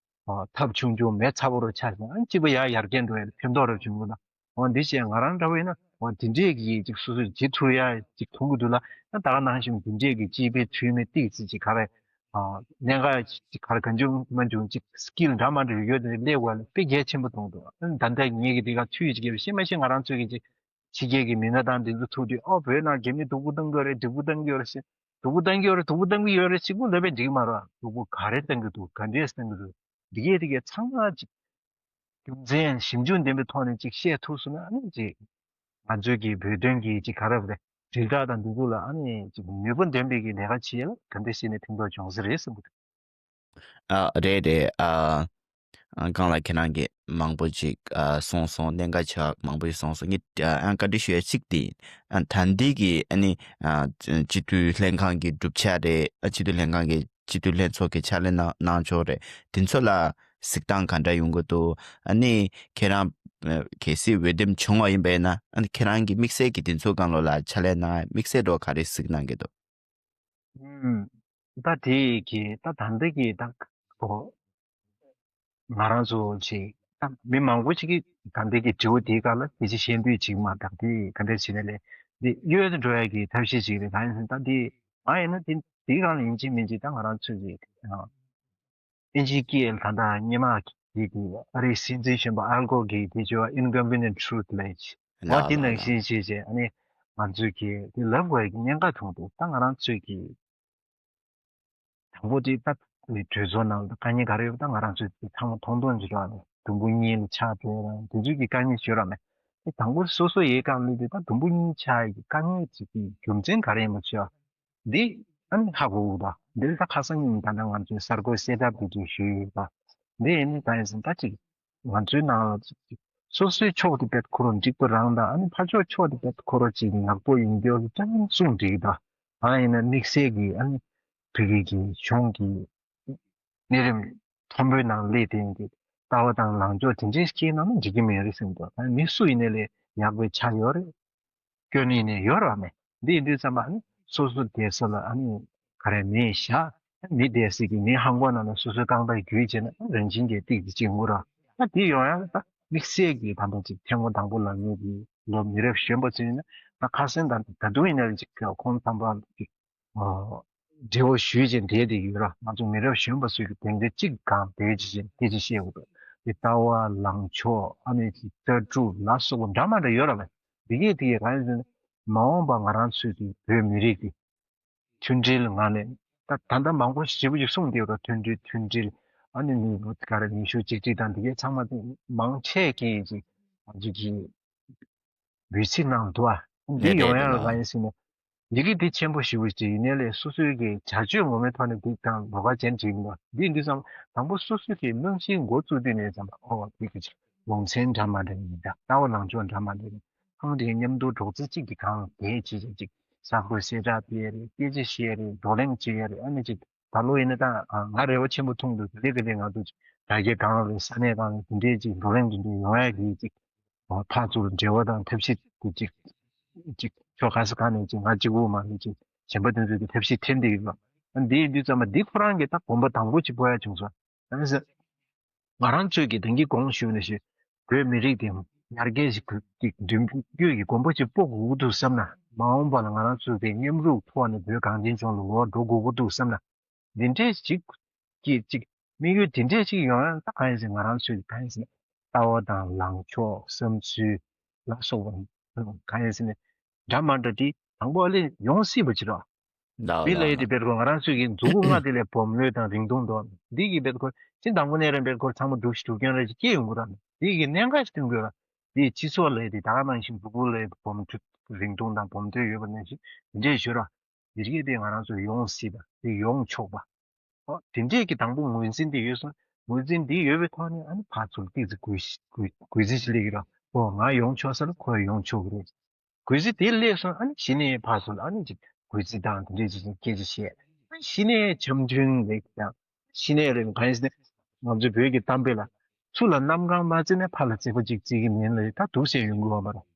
ཨ་ཐབས་ཆུང་ཆུང་མེ་ཚ་པོ་རུ་ཆགས་སོང་། ཨ་ནི་གཅིག་པ་ཡར་ཡར་རྒྱས་འགྲོ་ཡ་ཕན་ཐོགས་རབ་བྱུང་གི་ལ། འོ་འདི་བྱས་ང་རང་འདྲ་བོ་ཡིན་ན་འོ་འདི་འདྲས་ཀྱི་ཅིག་སོ་སོས་བྱེད་ཐུབ་ཡ་ཅིག་མཐོང་གི་འདུག་ལ། ད་ད་ག་ནང་བཞིན་འདི་འདྲས་ཀྱི་སྤྱི་པའི་འཐུས་མི་ཏིག་ཙི་ཅིག་ག་རེ་ཨ་གནད་འགག་ཅིག་ག་རེ་གང་བྱུང་མ་བྱུང་ཅིག་སི་ཀིལ་འདྲ་མ་འདྲ་ཡོད་དེ་སླེབས་པ་ལ་དཔེ་གལ་ཆེན་པོ་མཐོང་འདུག་ཨ་ནི་ད་ལྟ་ངེད་ཀྱི་འདི་ག་ཚུད་ཅིག་ཡོད་ཤེས་མ་ཤེས་ང་རང་ཚོས་ཀྱི་ཅིག་ཕྱི་རྒྱལ་གྱི་མི་སྣ་དང་འདི་ཚོ་ཐུག་དུས་ཨོ་བོད་ནང་རྒྱ་མི་སྡུག་པོ་བཏང་གི་ཡོད་རེད་སྡུག་པོ་བཏང་གི་ཡོད་རེད་ཟེར་སྡུག་པོ་བཏང་གི་ཡོད་རེད་སྡུག་པོ་བཏང་གི་ཡོད་རེད་གཅིག་པུ་ལབ་པས་འགྲིག་གི་མ་རེད། སྡུག་པོ་ག་རེ་བཏང་གི་འདུག་ག་འདྲས་བཏང་གི་འདུག་འདི་གས་དེ་གས་ཚང་མ་ཅིག་རྒྱུ་མཚན་ཞིབ་འཇུག་ལྡན་པའི་ཐོག་ནས་ཅིག་བཤད་ཐུབ་སོང་ན་ཨ་ནི་ཅིག་ང་ཚོའི་གི་བོད་དོན་གྱི་ཅིག་ག་རེ་རེད་དྲིལ་བསྒྲགས་དང་འདི་ཚོ་ལ་ཨ་ནི་ཅིག་ནུས་པ་ལྡན་པའི་གི་ལས་ཀ་བྱེད་ཡ་ལ་ག་འདྲ་བྱས་ནས་ཕན་ཐོགས་འབྱུང་ས་རེད་བསམ་གི་འདུག་ཨ་རེད་རེད་ཨ། ཨ་གང་ལ་ཁྱེད་རང་གིས་མང་པོ་ཅིག་ཨ་གསུངས་སོང་། གནད་འགག་ཆེ་བ་མང་པོ་ཞིག་གསུངས་སོང་། ངས་ཨ་བཀའ་འདྲི་ཞུ་ཡ་གཅིག་དེ་ཨ་ད་འདི་གི་ཨ་ནི་ཨ་སྤྱི་འཐུས་ལྷན་ཁང་གི་གྲུབ་ཆ་རེད། ཨ་སྤྱི་འཐུས་ལྷན་ཁང་གི་སྤྱི་འཐུས་ལྷན་ཚོགས་ཀྱི་ཕྱག་ལས་གནང་གནང་ཕྱོགས་རེད། དེ་ཚོ་ལ་གཟིགས་སྟངས་ག་འདྲ་ཡོང་གི་འདུག་ཨ་ནི་ཁྱེད་རང་ཨ་གལ་སྲིད་འོས་འདེམས་བྱུང་བ་ཡིན་པས་ན་ཨ་ནི་ཁྱེད་རང་གི་དམིགས་བསལ་གྱི་དེ་ཚོའི་སྒང་ལོགས་ལ་ཕྱག་ལས་གནང་དམིགས་བསལ་འགྲོ་ག་རེ་གཟིགས་གནང་གི་འདུག་ཨུམ། ད་དེ་གི་ད་ད་འདི་གི་ད་ཨོ་ང་རང་ཚོ་ཅིག་ད་མི་མང་པོ་ཅིག་གིས་ད་འདི་གི་དྲི་བ་དེའི་སྐབས་ལ་དེ་ཅིག་ཤེས་འདོད་ཅིག་མ་ད་དེ་ག་འདྲ་བྱས་ནས་ལས་འདི་གཡོལ་དུ་འགྲོ་ཡ་གི་ཐབས་ཤེས་ཅིག་རེད། ད་ཡིན་ད་འདི་མ་ཡིན་ན་དེ་དེའི་སྒང་ལ་ཡིན་གཅིག་མིན་གཅིག་ད་ང་རང་ཚོ་གི་ཨ། ཨིན་ཇིའི་སྐད་ད་ལྟ་སྔོན་མ་གི་གི་ཨ་རིའི་སྲིད་འཛིན་གཞོན་པ་ཨལ་གོར་གྱིས་དེ་ཚོ་Inconvenient Truth ལབ་ཡོད་ཅིག་ལ་འོ་དེ་ལ་ནང་ལ་བཞིན་བྱས་བྱས་ཨ་ནི་ང་ཚོས་ཀྱི་དེ་ལབ་དགོས་ཀྱི་གནད་འགག་མཐོང་འདུག་ད་ང་རང་ཚོས་ཀྱི་དང་པོ་དེ་ད་ནི་གྲོས་ཚོགས་ནང་ལ་དཀའ་ངལ་ག་རེ་ཡོད་པ་ད་ང་རང་ཚོས་དེ་ཚང་མ་མཐོང་མཐོང་ཅིག་རག་ནས་དུམ་བུ་གཉིས་ལ་ཆགས་བྲལ་རང་དེ་ཚོས་ཀྱི་དཀའ་ངལ་ཞིག་ཡོད་རག་མེད། དེ་དང་པོ་སོ་སོ་ཡི་རྐང་གླུད་དེ་ད་དུམ་བུ་གཉིས་ཆགས་ཡི་དཀའ་ངལ་ཅིག་གི་རྒྱུ་མཚན་ག་རེ་ཡིན་པ་ཤེས་པ། འདི་ཨ་ནི་ཧ་གོ་གི་འདུག་འདིར་ད་ཁ་སང་ཉིན་ད་ལྟ་ང་ཚོས་གསར་འགོད་གསལ་བསྒྲགས་དེ་ཅིག་ཞུས་ཡོད་པ། འདི་ཡིན་ནི་ད་ཡིན་ཟིན་ད་ཅིག་ང་ཚོའི་ནང་ལ་ཅིག་ཅིག་སོ་སོའི་ཕྱོགས་དེ་དཔེ་ཁོ་རང་འགྲིག་པ་རང་དང་ཨ་ནི་ཕར་ཕྱོགས་ཕྱོགས་དེ་དཔེ་ཁོ་རང་ཅིག་ནག་པོ་ཡིན་རྒྱུ་ཅང་གསུངས་འགྲིག་གི་འདུག་ཨ་ཡིན་ན་དམིགས་བསལ་གྱི་ཨ་ནི་བོད་ཀྱི་གཞུང་གི་གནས་རིམ་མཐོན་པོའི་ནང་སླེབས་དེ་ཡིན་གྱི་ལྟ་བ་དང་ལངས་ཕྱོགས་དེ་འདྲའི་སྐྱེས་ན་ནི་འགྲིག་གི་མེད་རེད་བསམ་གྱི་འདུག་ཨ་ནི་མི་སུ་ཡིན་ནའི་ལས་ཡག་པའི་ཆ་ཡོད་རེད། སྐྱོན་ནི་ནས་ཡོད་ར་མེད། འདི་ཡིན་དུས་ཙམ་པ་ནི་སོ་སོ་བསྡད་ས་ལ་ཨ་ནི་ག་རེ་མེད་བཞག་མི་བསྡད་ས་གི་མི་ཧང་གོ་ནང་ལ་སོ་སོའི་རྐང་པ་བརྒྱུད་བྱས་ན་རང་བཞིན་གྱིས་ཏིག་ཏིག་ཅིག་འུར་ར། ད་འདི་ཡོང་ཡང་ད་དམིགས་བསལ་གྱི་ད་ལྟ་ཅིག་ཐེངས་མ་དང་པོ་ལ་ངེད་ཀྱི་ལོ་མི་རབས་གཞོན་པ་ཚོ་ཡིན་ན་ད་ཁ་སང་ད་ད་དུང་ཡིན་ན་ཅིག་ཁོང་ཚང་པ་ཅིག་འབྲེལ་བ་ཞུས་བྱས་བསྡད་དེ་ཡོད་ར། ང་ཚོ་མི་རབས་གཞོན་པ་ཚོས་ཀྱི་དེ་འདྲ་གཅིག་གང་བསྡད་ཅི་བྱེད་དེ་ཅི་བཤད་དགོས་འདུག་དེ་ལྟ་བ་ལངས་ཕྱོགས་ཨ་ནི་ཅིག་ལྟ་གྲུབ་ལ་སོགས་པ་འདྲ་མ་འདྲ་ཡོད་ར་མེད། དེ་གས་དེ་གས་གང་ཡིན་ཟེར་ན་མ་འོངས་པ་ང་རང་ཚོའི་གི་བོད་མི་རིགས་ཀྱི་མཐུན་སྒྲིལ་ངང་ནས་ད་ད་ལྟ་མང་པོ་ཞེ་པོ་ཅིག་གསུངས་བསྡད་ཡོད་ར། མཐུན་སྒྲིལ་མཐུན་སྒྲིལ་ཨ་ནི་ནུས་པ་ག་རེ་ནུས་ཤུགས་གཅིག་སྒྲིལ་དང་དེ་གས་ཚང་མ་དེ་མང་ཆེ་གིས་ཅིག་ང་ཚོ་གི་འབོད་ཚིག་གནང་འདུག་ཨ། འདི་ཡོང་ཡག་ལ་གང་ཡིན་ཟེར་ན། ཡི་གེ་འདི་ཆེན་པོ་ཞེ་པོ་ཅིག་ཡིན་ནའི་ལས་སོ་སོའི་གི་བྱ་སྤྱོད་ངོ་མའི་ཐོག་ནས་འདི་དང་ལོགས་ཀ་ཅན་ཅིག་ཡིན་པ་འདི་འདི་ཙམ་དང་པོ་སོ་སོའི་གི་རྨང་གཞིའི་འགོ་བཙུགས་དུས་ནས་ཙམ་ཨོ་འདི་གི་ལུང་ཚན་འདྲ་མ་འདྲ་ཡིན་འདྲ་ལྟ་བ་ལངས་ཕྱོགས་འདྲ་མ་འདྲ་ཡིན་ཨང་དེ་མཉམ་དུ་སྒྲོག་ཙེ་གཅིག་གི་སྒང་བསྡད་བྱས་བྱས་ཅིག་གསར་འགོད་གསལ་བསྒྲགས་སྤེལ་རེད། སྐད་ཆ་བཤད་རེད། བགྲོ་གླེང་བྱེད་ཡ་རེད། ཨ་ནི་ཅིག་ད་ལོ་ཡིན་ན་ད་ང་རེ་བ་ཆེན་པོ་མཐོང་འདུག་དེ་ག་དེ་ང་ཚོ་ཅིག་དྲ་རྒྱའི་སྒང་རེད། ས་གནས་སྒང་རེད། དེ་འདྲའི་ཅིག་བགྲོ་གླེང་དེ་འདྲའི་ཡོང་ཡ་གི་ཅིག་ཕར་ཚུར་འབྲེལ་བ་དང་ཐབས་ཤེས་དེ་གཅིག་གཅིག་ཕྱོགས་ག་ས་ག་ནས་ཅིག་ང་གཅིག་པུ་མ་རེད། ཅིག་གཞན་པ་དེ་ཚོས་ཀྱི་ཐབས་ཤེས་འཐེན་བསྡད་ཡོད་པ། འདི་ཡིན་དུས་ཙམ་པ་འདི་ཁོ་རང་གི་ད་གོམ་པ་དང་པོ་ཅིག་སྤོ་ཡ་བྱུང་སོང་། ང་རང་ཚོས་ཀྱི་དེང་གི་གོང་ཞུས་ནས་ཞུས་བོད་མི་རིགས་དེ་ཡར་རྒྱས་ཤིག་གི་མདུན་སྐྱོད་ཀྱི་གོམ་པ་ཅིག་སྤོ་དགོས་ཀྱི་འདུག་བསམ་ན་མ་འོངས་པ་ལ་ང་རང་ཚོས་ཀྱི་མཉམ་རུབ་ཐོག་ནས་བོད་གངས་ཅན་ལྗོངས་ལ་འོར་འགྲོ་དགོས་ཀྱི་འདུག་བསམ་ན། འདི་འདྲའི་ཅིག་གི་ཅིག་དམིགས་ཡུལ་དེ་འདྲས་ཅིག་ཡོང་ཡང་ད་གང་ཡིན་ཟེར་ང་རང་ཚོའི་གང་ཡིན་ཟེར་ན་ལྟ་བ་དང་ལངས་ཕྱོགས་བསམ་ཚུལ་ལ་སོགས་པ་གང་ཡིན་ཟེར་ན་འདྲ་མ་འདྲ་དེ་དང་པོ་ཨ་ལས་ཡོང་སྲིད་པ་ཅིག་རོ། ལགས་འདི་ལ་ཡི་ལགས་དེ་ལགས། བེད་ཁོ་ང་རང་ཚོའི་གི་མཛུ་གུ་ལྔ་དེ་ལས་སྦོམ་ལོས་དང་རིང་ཐུང་དོ། འདི་གི་བེད་ཁོ་སྤྱི་དང་པོ་ནས་རང་བེད་ཁོ་ཚང་མ་འདུག་ཞིག་འདུག་རྐྱང་ར་ཅིག་སྐྱེ་ཡོང་གི་ར། འདི་གི་གནད་འགག་ཞིག་སྟོན་དགོས་ར། འདི་སྤྱི་ཚོགས་ལ་ཡི་དེ་ད་ག་ནང་བཞིན་མཛུ་གུ་ལ་ཡི་སྦོམ་ཐུབ་རིང་ཐུང་དང་སྦོམ་ཐོས་ཡོད་པ་ནང་བཞིན་འདི་འདྲས་ཞུ་ར། དེ་རིགས་དེ་ང་རང་ཚོ་ཡོང་སྲིད་པ་དེ་ཡོང་ཆོག་པ། ཨོ་དེ་འདྲས་ཀྱི་དང་པོ་ངོས་འཛིན་དེ་ཡོད་སོང་། ངོས་འཛིན་དེ་ཡོད་པའི་ཐོག་ནས་ཨ་ནི་ཕར་ཚུར་ཏོག་ཙམ་གུས་གུས་གུས་བརྩི་ཞིག་སླེབས་ཀྱི་རེད། ཨོ་ང་ཡོང་ཆོག་ས་ལ་ཁོ་ཡོང་ཆོག་གི་རེད། གུས་བརྩི་དེ་སླེབས་སོང་ཨ་ནི་གཞི་ནས་ཕར་ཚུར་ཨ་ནི་ཅིག་གུས་བརྩི་དང་དེ་འདྲས་ཅིག་སྐད་ཆ་བཤད། ཨ་གཞི་ནས་འཆམ་མཐུན་རེད་ཀྱང་། གཞི་ནས་རེད་གང་ཡིན་ཟེར་ན། ང་ཚོའི་བོད་ཀྱི་གཏམ་དཔེ་ལ། ཚུར་ལ་གནམ་གང་མ་བརྩིས་ན་ཕར་ལ་བརྩེགས་པ་གཅིག་བརྩི་གི་མིན་ལ་ད་འདུག་ཟེར་ཡོང་གི་ཡོད་མ་རེད།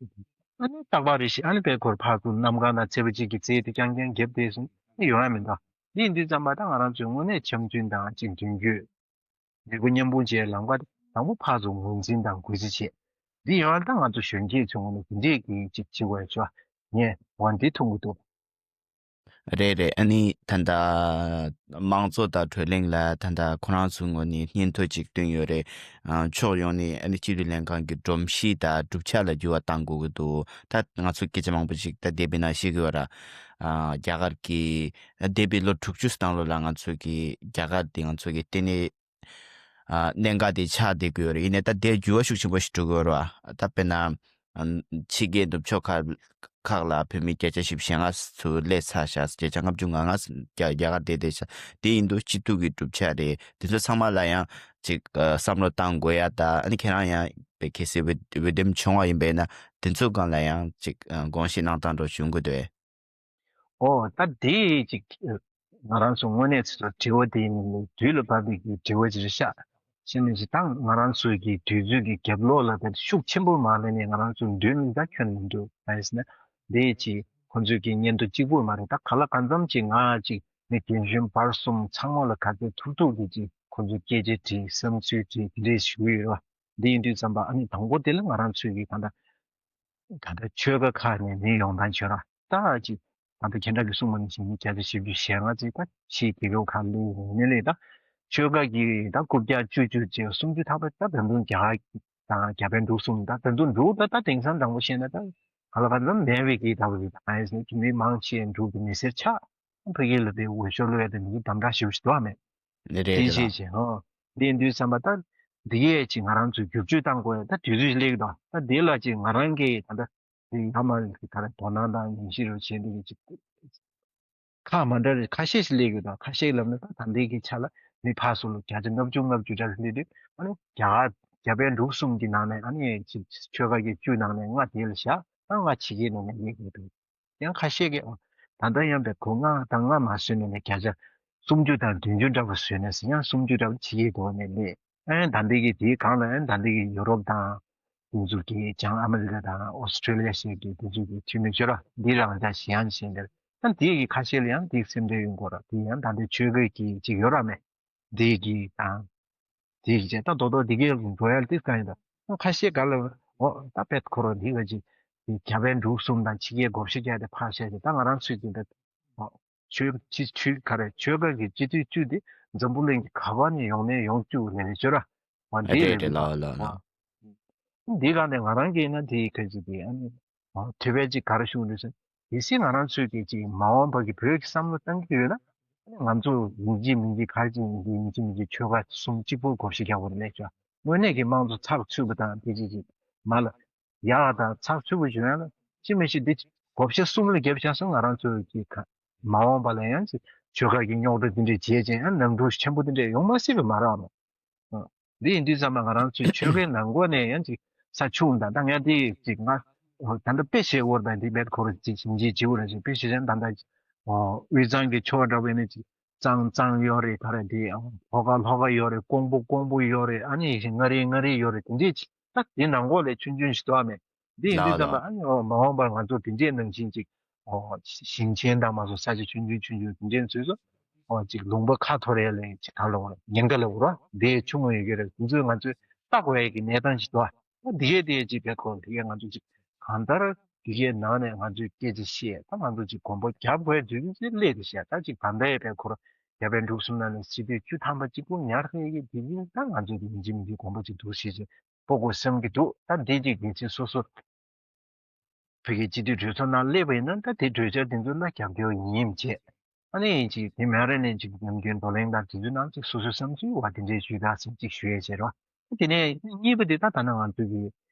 ཨ་ནི་རྟག་པར་རེ་ཞིག་ཨ་ནི་དཔེ་ཁོར་ཕར་ཚུར་གནམ་གང་དང་བརྩེགས་པ་གཅིག་གི་བརྩེགས་དེ་རྐྱང་རྐྱང་རྒྱབ་བསྡད་སོང་ཨ་ནི་ཡོང་ཡ་མི་འདུག་འདི་ཡིན་དུས་ཙམ་པ་ད་ང་རང་ཚོའི་དངོས་གནས་འཆམ་མཐུན་དང་གཅིག་མཐུན་རྒྱུ། ལུས་པོ་མཉམ་སྤུངས་བྱས་ལམ་ཁ་དང་པོ་ཕར་ཚུར་ངོས་འཛིན་དང་གུས་བརྩི་བྱས། འདི་ཡོང་བ་ད་ང་ཚོ་གཞོན་སྐྱེས་ཚོའི་ངོས་ནས་འདི་འདྲས་ཀྱི་གཅིག་བྱེད་དགོས་ཡ་ཆོག་ངས་འོ་འདི་མཐོང་གི་འདུག་རེད་རེད། ཨ་ནི་ད་ལྟ་དམངས་གཙོ་དང་བགྲོ་གླེང་ལ་ད་ལྟ་ཁོ་རང་ཚོའི་ངོས་ནས་སྙན་ཐོ་ཅིག་བཏོན་ཡོད་རེད། ཨ་ཕྱོགས་ཡོངས་ནས་ཨ་ནི་སྤྱི་འཐུས་ལྷན་ཁང་གི་སྒྲོམ་གཞི་དང་གྲུབ་ཆ་ལ་འགྱུར་བ་གཏང་དགོས་ཀྱི་འདུག་ད་ང་ཚོ་སྐད་ཆ་མང་པོ་ཅིག་ད་འདས་པའི་ནང་བཤད་ཀྱི་ཡོད་ར། ཨ་རྒྱ་གར་གྱི་འདས་པའི་ལོ་དྲུག་ཅུ་ནང་ལོགས་ལ་ང་ཚོ་གི་རྒྱ་གར་འདི་ང་ཚོ་གི་ལྟེ་གནས་ཨ་གནད་འགག་དེ་ཆགས་བསྡད་ཀྱི་ཡོད་རེད། ཡིན་ནའི་ད་དེར་འགྱུར་བ་ཤུགས་ཆེན་པོ་ཞིག་འགྲོ་གི་ཡོད་རེད་བ། ད་དཔེར་ན་ཨ་ཕྱི་རྒྱལ་ནུབ་ཕྱོགས་ཁག་ཁག་ལ་བོད་མི་བརྒྱ་ཆ་བཞི་བཅུ་ཞེ་ལྔ་ཚུར་སླེབས་ཚར་ཤག་བརྒྱ་ཆ་ལྔ་བཅུ་ང་ལྔ་རྒྱ་རྒྱ་གར་བསྡད་བསྡད་ཤག་དེ་ཡིན་དུས་སྤྱི་འཐུས་ཀྱི་གྲུབ་ཆ་རེད། དེ་ཚོ་ཚང་མ་ལ་ཡང་ཅིག་ཨ་བསམ་བློ་བཏང་དགོས་ཡ། ད་ཨ་ནི་ཁྱེད་རང་ཡང་དཔེ་གལ་སྲིད་འོས་འོས་འདེམས་བྱུང་བ་ཡིན་པས་ན་དེ་ཚོའི་སྒང་ལ་ཡང་ཅིག་ཨ་དགོངས་བཞེས་གནང་སྟངས་འདྲ་བྱུང་གི་འདུག་ཨོ་ད་དེ་ཅིག་ང་རང་ཚོ་དངོས་གནས་ཚོ་དྲི་བ་དེ་ནི་དུས་ལ་བབ་པའི་གི་དྲི་བ་ཅིག་རེད་ཤག་བྱས་ནས་ཅིག་ད་ང་རང་ཚོའི་གི་དུས་ཚོད་ཀྱི་རྒྱབ་ལོགས་ལ་ད་ཤུགས་ཆེན་པོ་མ་སླེབས་ནས་ང་རང་ཚོ་མདུན་ལ་ད་ཁྱོན་ནས་འདུག་ད་ཡིན་ཟེར་ན་དེ་ཅིག་ཁོང་ཚོའི་གི་སྙན་ཐོ་གཅིག་པོ་མ་རེད། ད་ག་ལ་གང་འཚམ་ཅིག་ང་ཅིག་མི་རྒན་གཞོན་བར་གསུམ་ཚང་མ་ལ་ག་ཚོད་ཐུབ་ཐུབ་ཀྱི་ཅིག་ཁོང་ཚོའི་སྐད་ཆ་དྲིས་བསམ་ཚུལ་དྲིས་དེ་འདྲས་ཞུ་གི་ཡོད་རེད་བ། འདི་ཡིན་དུས་ཙམ་པ་ཨ་ནི་དང་པོ་དེ་ལ་ང་རང་ཚོའི་གི་ད་ལྟ་ད་ལྟ་ཆོལ་ཁ་ཁག་ནས་མི་ཡོང་སྟངས་བྱོས་ར། ད་ཅིག་ད་ལྟ་ཁྱེད་རང་གིས་གསུངས་པ་ནང་བཞིན་མི་བརྒྱ་ཆ་བཞི་བཅུ་ཞེ་ལྔ་ཙམ་ད་ཕྱིའི་རྒྱལ་ཁབ་ཁག་ལ་ཡོང་ནས་ལས་ད་ཆོལ་ཁ་གི་ད་རྐུབ་བཀྱག་བཅུ་བཅུ་བཅས་སུམ་ཅུ་ཐག་པ་ད་ད་དུང་རྒྱ་དང་རྒྱ་བལ་འདུག་གསུངས། ད་ད་དུང་འདུག་ད་ད་དེང་སང་དྲང་པོ་བཤད་ན་ད་ག་ལ་ག་ལ་མེད་པའི་གི་ད་བ་རེད། ད་ཨ་ཡེ་སི་ནས་མི་མང་ཆེ་འབྲུག་གི་མི་སེར་ཆགས་ཕ་གི་ལ་དེ་འོས་ཤོག་བླུགས་ཡ་དེ་མི་གི་དམ་དྲག་ཞེ་པོ་ཞིག་འདུག་ཨ་མེད། རེད་དེ་རེད་ཤེས་ལགས། བྱས་ཧོ། འདི་ཡིན་དུས་ཙམ་པ་ད། འདི་གས་ཅིག་ང་རང་ཚོས་བསྒྱུར་བཅོས་བཏང་དགོས་ཡ་ད་དུས་ཚོད་ཅིག་སླེབས་ཀྱི་འདུག་ད་འདི་ལ་ཅིག་ང་རང་གིས་ད་ལྟ་འདི་ཡ་མ་གི་ད་ལྟ་དོ་སྣང་དང་ཉམས་ཞིབ་རེ་བྱས་འདི་གི་ཅིག་ཁག་མ་འདྲ་རེ་ཁ་ཤས་ཤིག་སླེབས་ཡོད་དང་ཁ་ཤས་ལབ་ན་ད་ད་ལྟའི་གི་ཆ་ལ་མི་ཕར་ཚུར་ལ་བརྒྱ་ཆ་ལྔ་བཅུ་ལྔ་བཅུ་འདྲ་སླེབས་དུས་ཨ་ནི་རྒྱ་གར་རྒྱ་བལ་འབྲུག་གསུམ་གྱི་ནང་ནས་ཨ་ནི་ཆོལ་ཁ་གི་བཅུ་ནང་ནས་ལྔ་དེ་ལ་བཞག་ད་ལྔ་ཕྱི་རྒྱལ་ནང་ནས་སླེབས་ཡོད་དུས་ཡང་ཁ་ཤས་ཀྱིས་ད་ལྟ་ཡང་བལ་ཁོ་ལྔ་དང་ལྔ་མ་བཟོས་ནས་ནས་བརྒྱ་ཆ་སུམ་ཅུ་དང་བདུན་ཅུ་འདྲ་བ་བཟོས་ནས་ཡང་སུམ་ཅུ་འདྲ་བ་ཕྱི་རྒྱལ་འགྲོ་ནས་སླེབས། ཨན་ད་འདི་གི་དེའི་སྒང་ལ་ཨན་ད་འདི་གི་ཡུ་རོབ་དང་། དེ་ཚོ་གི་བྱང་ཨ་མི་རི་ཀ་དང་ཨོ་སི་ཁྲུ་ལི་ཡ་ཞེས་ཀྱི་དེ་ཚོ་གི་འཐུས་མི་ཤོར་བ་འདི་རང་ད་གཞན་གཞན་དེར་ད་འདི་གི་ཁ་ཤས་ལ་ཡང་འདི་སེམས་ཁྲལ་ཡོང་དགོས་ར་འདི་ཡང་ད་འདི་ཆོས་གོས་ཀྱི་ཅིག་ཡོད་ར་མེད་འདི་གི་དང་། འདི་གི་ཅེ་ད་རྡོག་རྡོག་འདི་གའི་འགྲོ་ཡ་འདི་གང་ཡིན་ད་ཁ་ཤས་ག་ལ་འོ་ད་པད་ཁོ་ར་འདི་ག་ཅིག་རྒྱ་བལ་འབྲུག་གསུམ་དང་ཕྱི་རྒྱལ་བགོ་བཤའ་རྒྱག་དེ་ཕར་བཤད་དེ་ད་ང་རང་ཚོས་ཀྱི་འདི། ཆོས་ཆོས་ཆོས་ག་རེ་ཆོལ་ཁ་གི་སྤྱི་འཐུས་བཅུ་དེ་འཛམ་བུ་གླིང་གི་ག་བ་ནས་ཡོང་ནས་ཡོང་བཅུག་ལས་ལས་ཆོས་ར། འོ་འདི་རེད་རེད་ལ་ལ་ལ། འདི་ག་ནས་ང་རང་གིས་ན་དེའི་ཁ་ཅིག་དེ་ཨ་ནི་དེ་བས་ཅིག་ག་རེ་ཞུ་འདུག་ཟེར། གལ་སྲིད་ང་རང་ཚོས་ཀྱི་ཅིག་མ་འོངས་པ་གི་བོད་ཀྱི་བསམ་བློ་བཏང་གི་ཡོད་ན་ང་ཚོ་ཡིན་གཅིག་མིན་གཅིག་ག་རེ་ཅིག་ཡིན་གཅིག་མིན་གཅིག་ཆོལ་ཁ་གསུམ་གཅིག་པོ་བགོ་བཤའ་རྒྱག་དགོས་རེད་ལས་ཆོས་དངོས་གནས་ཀྱི་དམངས་གཙོ་ཚགས་ཚུད་པ་དང་དེ་ཅིག་ཅིག་མ་ལ། ཡག་དང་ཚགས་ཚུད་པོ་བྱུང་ཡང་ལ་ཅི་མི་ཤེས་འདི་བགོ་བཤའ་གསུམ་ལ་བརྒྱབ་བཞག་སོང་ང་རང་ཚོའི་གི་ཁ་མ་འོངས་པ་ལ་ཡང་ཅི་ཆོལ་ཁ་གི་རྙོག་དྲ་འདི་འདྲའི་བྱས་ཅན་ཡང་ནམ་གྲུ་ཆེན་པོ་འདི་འདྲའི་ཡོང་མ་སྲིད་པ་མ་རེད་མོ། འདི་ཡིན་དུས་ཙམ་པ་ང་རང་ཚོའི་ཆོལ་ཁའི་ནང་སྒོ་ནས་ཡང་ཅི་ས་ཆུང་དང་ད་ངས་འདི་ཅི་ང་ད་ལྟ་དཔེ་བཤད་འོར་དང་འདི་བེད་ཁོ་ར་ཅི་ཞིང་ཅི་བྱིའུ་ར་ཅི་དཔེ་བཤད་ཅན་ད་ལྟ་དབུས་གཙང་གི་ཆོལ་ཁ་འདྲ་བས་ནི་ཅི། གཙང་གཙང་ཡོད་རེད་ག་རེ་དེ་ཨང་ལྷོ་ཁ་ལྷོ་ཁ་ཡོད་རེད་ཀོང་པོ་ཀོང་པོ་ཡོད་རེད་ཨ་ནི་ཡིན་ཞིང་མངའ་རིས་མངའ་རིས་ཡོད་རེད་དེ་འདྲས་ཅི་ད་དེ་ནང་གོ་ལས་ཆུང་ཆུང་ཞིག་འདུག་ཨ་མེད་འདི་ཡིན་དུས་ཙམ་པ་ཨ་ནི་ཨོ་མ་འོངས་པར་ང་ཚོ་དེ་འདྲས་ནང་བཞིན་ཅིག་ཨོ་ཞིང་ཆེན་དང་མ་སོ་ས་ཆ་ཆུང་ཆུང་ཆུང་ཆུང་དེ་འདྲས་ཚོས་སོ་ཨོ་ཅིག་ལུང་པ་ཁ་ཐོར་ཡ་ལས་ཅིག་ག་ལ་འོ་ཉེན་ཁ་ལ་འུར་བ་དེ་ཆུང་ངུ་ཡོད་ཀྱི་རེད་དེ་ཚོས་ང་ཚོས་ལྟ་དགོས་ཡ་གི་གནས་སྟངས་ཅིག་འདུག་ཨ། འདི་གས་དེ་ཅིག་བེད་ཁོ་འདི་གས་ང་ཚོ་ཅིག་གང་ལྟར་འདི་གས་ནང་ནས་ང་ཚོས་སྐད་ཆ་བཤད་ད་ང་ཚོ་ཅིག་གོམ་པ་རྒྱབ་དགོས་དུས་ཚོད་སླེབས་ཏེ་བཤད་ད་ཅིག་ད་ལྟའི་བེད་ཁོ་རྒྱ་བལ་འབྲུག་གསུམ་ནང་ནས་སྤྱི་འཐུས་བཅུ་ཐམ་པ་གཅིག་པུ་ཉར་ཧེ་གི་དེ་ཡིན་ད་ང་ཚོས་ཡིན་གཅིག་མིན་གཅིག་གོམ་པ་ཅིག་འདུག་ཞེས་ཅིག་སྤོ་དགོས་བསམ་གི་འདུག་ད་འདི་ཅིག་གལ་སྲིད་སོ་སོ། བོད་ཀྱི་སྤྱི་འཐུས་གྲོས་ཚོགས་ནང་སླེབས་པ་ཡིན་ན་ད་དེ་གྲོས་འཆར་དེ་ཚོ་ལ་རྒྱབ་སྐྱོར་ཡིན་ཡིན་བྱས། ཨ་ནི་ཡིན་གཅིག་དེ་མ་རེད་ནས་གཅིག་ཉམས་རྒྱུན་བགྲོ་གླེང་དང་དེ་ཚོའི་ནང་གཅིག་སོ་སོའི་བསམ་ཚུལ་བ་དེ་འདྲའི་ཞུས་དག་ཟིན་གཅིག་ཞུ་ཡས་བྱས་རོགས། དེ་ནས་གཉིས་པ་དེ་ད་ད་ན་ང་ཚོ་གི་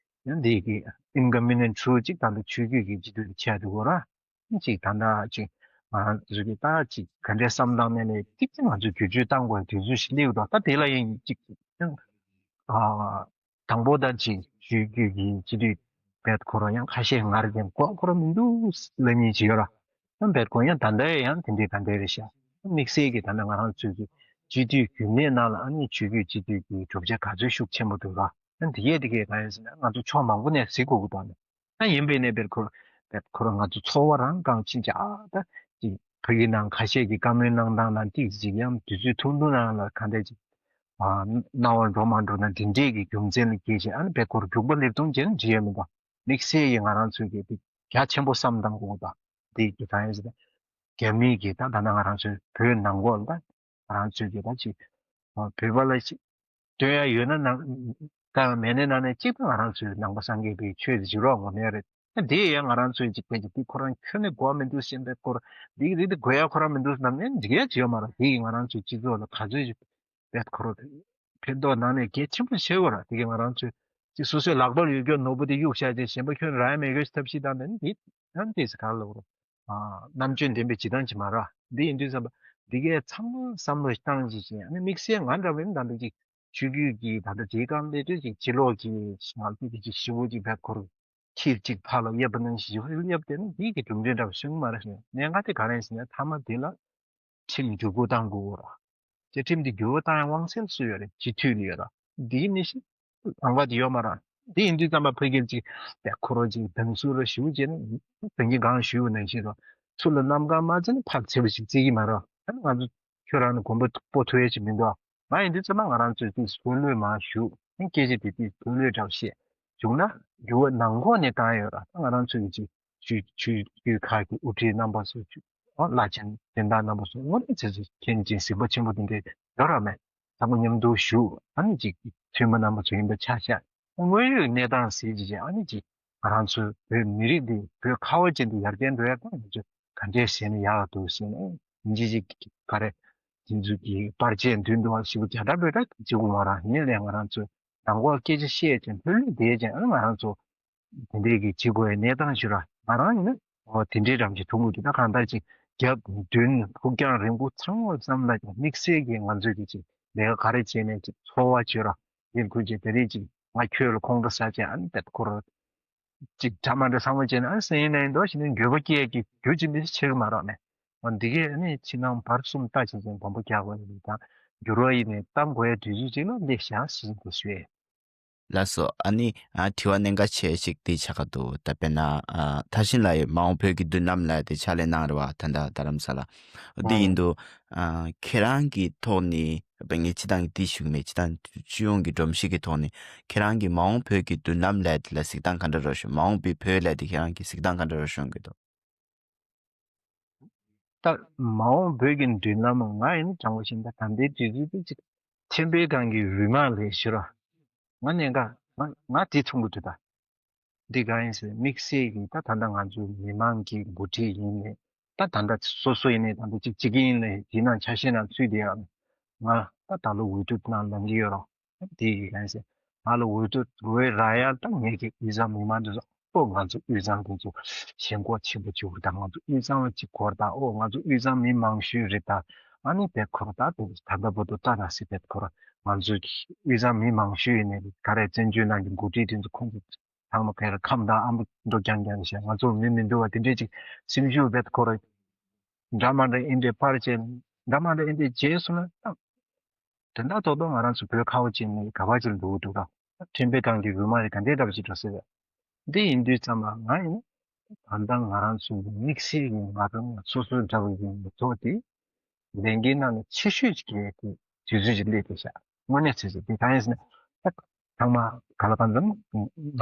ཡང་འདི་གི་ཨིན་ཀ་མི་ནན་ཁྲུ་གཅིག་ད་ལྟ་ཆོས་བརྒྱུད་ཀྱི་སྤྱི་འཐུས་དེ་ཆགས་འདུག་གོ་ར། གཅིག་ད་ལྟ་གཅིག་ང་ཚོ་གི་ད་གཅིག་ག་འདྲའི་བསམ་བཏང་ནས་ནས་གཅིག་ཅིག་ང་ཚོ་བསྒྱུར་བཅོས་བཏང་དགོས་དུས་ཚོད་ཞིག་སླེབས་འདུག་ད་དེ་ལ་ཡང་གཅིག་ཨ། དང་པོ་ད་ཅིག་ཆོས་བརྒྱུད་ཀྱི་སྤྱི་འཐུས་བེད་ཁོ་རང་ཡང་ཁ་ཤས་ངར་ཅན་གོ་ཁོ་རང་མི་འདུག་ལབ་མཁན་ཅིག་ཡོད་ར། ཡང་བེད་ཁོ་ཡང་ད་ལྟ་ཡང་དེ་འདྲའི་ག་འདྲ་རེད་ཤག་དམིགས་བསལ་གྱི་ད་ལྟ་ང་རང་ཚོའི་གི་སྤྱི་འཐུས་རྒྱུན་ལས་ནང་ལ་ཨ་ནི་ཆོས་བརྒྱུད་སྤྱི་འཐུས་ཀྱི་གྲུབ་ཆ་ག་ཚོད་ཤུགས་ཆེན་པོ་འདུག་ར། ཡང་དེ་གས་དེ་གས་གང་ཡིན་ཟེར་ན་ང་ཚོ་ཕྱོགས་མང་པོ་ནས་གཟིགས་དགོས་ཀྱི་འདུག་ཨ་ནི། ད་ཡིན་པས་ནས་བེད་ཁོ་བེད་ཁོ་རང་ང་ཚོ་ཚོར་བ་རང་གང་ཕྱིན་ཅི་ཨ་ད་ཅིག་ཕ་གི་ནང་ཁ་ཤས་ཀྱི་བཀའ་མོལ་གནང་སྟངས་ལ་ཏིག་ཅིག་ཡང་དུས་ཚོད་ཐུང་ཐུང་ནང་ལ་ག་འདྲ་ཅིག་ཨ་སྣང་བ་འགྲོ་མ་འགྲོ་ན་འདི་འདྲས་ཀྱི་རྒྱུ་མཚན་ལ་སྐྱེས་ཤིང་ཨ་ནི་བེད་ཁོ་རྒྱུག་པ་ལེབ་ཐུང་ཅན་བྱེད་ཡོད་མི་འདུག་དམིགས་བསལ་གྱི་ང་རང་ཚོའི་གི་དེ་རྒྱ་ཆེན་པོ་བསམ་བཏང་དགོས་འདུག་འདི་གི་གང་ཡིན་ཟེར་ན་རྒྱ་མིའི་གི་ད་ད་ནང་ང་རང་ཚོའི་བོད་ནང་ལོགས་ལ་ད་ང་རང་ཚོའི་གི་ད་ཅིག་བོད་པ་ལ་ཅིག་སྟོན་ཡ་ཡོད་ན་ནང་ད་མེད་ན་ནང་ནས་གཅིག་ད་ང་རང་ཚོའི་ནང་པ་སངས་རྒྱས་པའི་ཆོས་དེ་བྱེད་རོགས་ངོ་མེད་རེད། ད་དེ་ཡང་ང་རང་ཚོའི་གཅིག་པའི་གཅིག་དེ་ཁོ་རང་ཁྱོན་ནས་དགོས་མི་འདུག་ཞེས་པའི་སྐོར་འདི་རིགས་དེ་དགོས་ཡ་ཁོ་རང་མི་འདུག་ནམ་ཡང་འཇིགས་ཡ་ཅི་ཡོད་མ་རེད། དེ་ཡིས་ང་རང་ཚོའི་སྤྱི་ཚོགས་ལ་ག་ཚོད་ཅིག་པའི་ཁོ་རང་ཕན་ཐོགས་ནང་ནས་གལ་ཆེན་པོ་ཆེ་བ་རེད། དེ་གིས་ང་རང་ཚོའི་གཅིག་སོ་སོའི་ལག་པར་ཡོད་རྒྱུ་ནོར་བུ་དེ་གཡུག་བཞག་ཅིང་གཞན་པ་ཁྱོན་རག་ཡ་མེད་རྒྱུ་ཐབས་ཤེས་དང་ནི་འདི་ཡང་དེ་ཚེ་ག་ལ་བོར། རྣམ་དཔྱོད་ལྡན་པའི་བྱེད་སྟངས་ཅིག་མ་རེད། འདི་ཡིན་དུས་ཙམ་པ་འདི་གའི་ཚང་མ་བསམ་བློ་བཏང་ཅིག་བྱས་ཨ་ནི་དམིགས་བསལ་ང་འདྲ་བའི་ནི་ད་འདི་ཅིག་ཆོས་བརྒྱུད་ཀྱི་ད་ལྟ་དེའི་སྒང་ལས་དུས་ཅིག་ཕྱི་ལོགས་ཀྱི་ང་ཚོ་འདི་ཅིག་ཞི་བོ་ཅིག་བེད་ཁོ་རུ་ཁྱིར་ཅིག་ཕར་ལ་གཡབ་པ་ནང་བཞིན་ཞི་བོ་གཡབ་དེ་ནི་འདི་གི་གྲུབ་འབྲས་འདྲ་བ་བྱུང་མ་རེད་ཟེར་ནས་ག་དེ་ག་རེ་ཟེར་ན་མཐའ་མ་འདི་ལ་ཁྲིམས་འགྱུར་བཀོད་བཏང་དགོས་ར། བཅའ་ཁྲིམས་འདི་འགྱུར་བ་བཏང་ཡ་དབང་ཚད་སུ་ཡོད་རེད། སྤྱི་འཐུས་ལ་ཡོད་ར། འདིའི་ནི་ཤི་ལང་ཀ་དེ་ཡོད་མ་ར། འདི་ཡིན་དུས་ཙམ་པ་ཕ་གིར་ཅིག་བེད་ཁོ་རོ་ཅིག་སྡང་ཟུག་ར་ཞུ་བྱས་ནས་དོན་གྱི་གང་ཞུས་པ་ནང་བཞིན་རོ། ཚུར་ལ་གནམ་གང་མ་བརྩི་ན་ཕར་བརྩི་བ་ཞིག་བརྩི་གི་མ་རོ། ཨ་ནི་ང་ཚོ་ཁྱོད་རང་ནི་གོམ་པ་སྤོ་ཐུབ་ཡ་ཞིག་མི་འདུག་མ་ཡིན་དུས་ཙམ་པ་ང་རང་ཚོས་ཅིག་སོ་ལོས་མ་ཞུ། ཨ་ནི་སྐད་ཆ་དེ་དུས་སོ་ལོས་འདྲ་བ་བཤད། བྱུང་ན་འགྱུར་བ་ནང་ཁོག་ནས་བཏང་ཡོད་ར། ད་ང་རང་ཚོས་ཅིག་ཆོས་ཆོས་ཆོས་ཁག་གི་དབུ་ཁྲིད་རྣམ་པ་ཚོ་ཨོ་བླ་ཆེན་སྦྱིན་བདག་རྣམ་པ་ཚོ་དངོས་གནས་ཚེ་ཚེ་མཁྱེན་ཅིང་གཟིགས་པ་ཆེན་པོ་དེ་འདྲས་ཡོད་ར་མེད། ཚང་མ་མཉམ་དུ་བཞུགས་ཨ་ནི་ཅིག་མཐུན་པ་རྣམ་པ་ཚོ་ཡིན་པ་ཆ་བཞག་དངོས་ཡོད་གནས་སྟངས་ཟེར་ཅིག་ཅིག་ཨ་ནི་ཅིག་ང་རང་ཚོའི་བོད་མི་རིགས་འདི་བོད་ཁ་བ་ཅན་དུ་ཡར་རྒྱས་འགྲོ་ཡ་ད་ང་ཚོས་ག་འདྲས་བྱས་ན་ཡག་འདུག་ཟེར་ནས་ཡིན་ཅིག་ཅིག་ག་རེ་དེ་ཚོ་གི་པར་ཆས་མདུན་དུ་བ་ཞིག་རྒྱ་གྲ་བོད་གྲ་བྱེད་དགོས་མ་ར་ཡིན་ལས་ང་རང་ཚོས་ ནང་ཁོག་སྐད་ཆ་བཤད་ཅིང་ལྷོད་ལྷོད་བསྡད་ཅིང་ཨ་ང་རང་ཚོ་དེ་འདྲའི་གི་བྱེད་དགོས་པའི་གནས་སྟངས་ཤིག་ར། ང་རང་ཡིན་ན་འོ་དེ་འདྲའི་རང་ཅིག་མཐོང་གི་འདུག་ད་གང་ལྟར་ཅིག་རྒྱབ་མདུན་ཕུགས་རྒྱང་རིང་པོ་ཚང་མ་ཙམ་ལ་ཀྱང་དམིགས་བསལ་གྱི་ང་ཚོས་ཀྱི་ཅིག་ལས་ཀ་ག་རེ་བྱས་ནས་ཅིག་འཚོ་བ་བྱོས་ར་ཡིན་ཁུལ་ཅིག་དེ་རིང་ཅིག་ང་ཁྱོད་ལ་ཁོང་ཁྲོ་ཟ་བྱས་ཨ་ནི་དེ་ཁོ་ར་ཅིག་འདྲ་མ་འདྲ་ཚང་མ་བྱས་ནས་ཨ་ནི་སེང་ཡིན་ན་ཡིན་འདུག་ཞེས་ནས་འགྱོད་པ་སྐྱེ་གི་རྒྱུ་ཅི་མི་ཆེ་གི་མ་རག་ནས་འོ་འདི་གས་ཨ་ནི་ཕྱི་ནང་བར་གསུམ་ལྟ་བྱེད་ཅིང་སྡོམ་པ་རྒྱག་དགོས་ནས་ད་འགྱུར་བ་ཡིན་ནས་གཏམ་དགོས་ཡ་དུས་ཚོད་ཅིག་ལ་སླེབས་བཞག་ཟིན་དུ་ཞུས། ལགས་སོ། ཨ་ནི་ཨ་དྲི་བ་གནད་འགག་ཆེ་ཞིག་འདི་ཆགས་ཀྱི་འདུག་ད་དཔེར་ན་ཨ་མཐར་ཕྱིན་ལ་ཡོད་མ་འོངས་བོད་ཀྱི་མདུན་ལམ་ལ་དེ་ཕྱག་ལས་གནང་རེད་བ། ད་ལྟ་རྡ་རམ་ས་ལ་འདི་ཨང་ཡིན་འདུག་ཨ་ཁྱེད་རང་གི་ཐོག་ནས་དཔེ་ངས་སྤྱི་བཏང་གི་འདི་ཞུ་གི་མེད། སྤྱི་བཏང་སྤྱི་ཡོངས་ཀྱི་སྒྲོམ་གཞི་གི་ཐོག་ནས་ཁྱེད་རང་གི་མ་འོངས་བོད་ཀྱི་མདུན་ལམ་ལ་དེ་ལ་གཟིགས་སྟངས་ག་འདྲ་རོ་ཞུ། མ་འོངས་པའི་བོད་ལ་དེ་ཁྱེད་རང་གི་གཟིགས་སྟངས་ག་འདྲ་རོ་ཞུ་གི་འདུག་ད་མ་འོངས་བོད་ཀྱི་མདུན་ལམ་ང་ཡིན་དྲང་པོ་བཤད་ན་ད་ལྟའི་དུས་ཚོད་དེ་ཅིག་ཐེམ་པའི་སྒང་གི་རུས་མ་ལས་ཤི་རོ། ང་གནད་འགག་ང་ང་དེ་མཐོང་གི་འདུག་ད་འདི་གང་ཡིན་ཟེར་དམིགས་བསལ་གྱི་ད་ད་ལྟ་ང་ཚོའི་མི་མང་གི་འགོ་ཁྲིད་ཡིན་ནས་ད་ད་ལྟ་སོ་སོ་ཡིན་ནས་ད་ལྟ་ཅིག་ཅིག་ཡིན་ནས་དེ་ནང་ཆ་ཤས་ནང་ཚུད་དེ་ཡང་ང་ད་ད་ལོ་འོས་བསྡུ་ནང་ལངས་ཀྱི་ཡོད་རོ། དེ་ཡི་གང་ཟེར། ང་ལ་འོས་བསྡུ་འོས་རག་ཡ་ད་ངེད་ཀྱི་དབུས་གཙང་མི་མང་དེ་ཚོ་ཨོ་ང་ཚོ་དབུས་གཙང་དེ་ཚོ་ཞེན་ཁོག་ཆེན་པོ་བྱེད་དགོས་ད། ང་ཚོ་དབུས་གཙང་ལ་གཅིག་སྐོར་ད་ཨོ་ང་ཚོ་དབུས་གཙང་མི་མང་ཤོས་རེད་ད། ཨ་ནི་བེད་ཁོ་ར་ད་དེ་ད་ལྟ་བར་དུ་ལྟ་ད་སི་བེད་ཁོ་ར་ང་ཚོ་དབུས་གཙང་མི་མང་ཤོས་ཡིན་ནས་ག་རེ་བཙན་བྱོལ་ནང་གི་འགོ་ཁྲིད་དེ་ཚོ་ཁོང་ཚོ་ཚང་མ་ག་རེ་ཁམས་དང་ཨ་མདོ་རྐྱང་རྐྱང་བྱས་ང་ཚོ་མི་མི་འདུག་བ་དེ་འདྲས་ཅིག་སེམས་ཤུགས་བེད་ཁོ་ར་འདྲ་མ་འདྲ་ཨིན་འདྲས་པར་བྱས་འདྲ་མ་འདྲ་ཨིན་འདྲས་བྱས་སོང་ན་ད། དོན་དག་རྡོག་རྡོག་ང་རང་ཚོ་བོད་ཁ་བ་ཅན་ནི་ག་བ་ཅིག་འདུག་འདུག་ག་ཁྲིམས་དཔེ་སྒང་གི་རུ་མ་རེ་ག་འདྲའི་འདྲ་བ་ཅིག་འགྲོ་ཟེར་བས། འདི་ཡིན་དུས་ཙམ་ལ་ང་ཡིན་ད་ལྟ་ང་རང་ཚོའི་དམིགས་བསལ་གྱི་ང་རང་སོ་སོའི་འདྲ་བ་ཡིན་མི་ཐོག་དེ་ལས་འགན་ནང་ནས་ཆེ་ཤོས་ཅིག་གི་དུས་ཚོད་ཅིག་སླེབས་ཏེ་ཤག་དངོས་གནས་ཚོད་ཚོད་དེ་གང་ཡིན་ཟེར་ན་ད་ཚང་མ་ག་ལ་གང་འཚམ་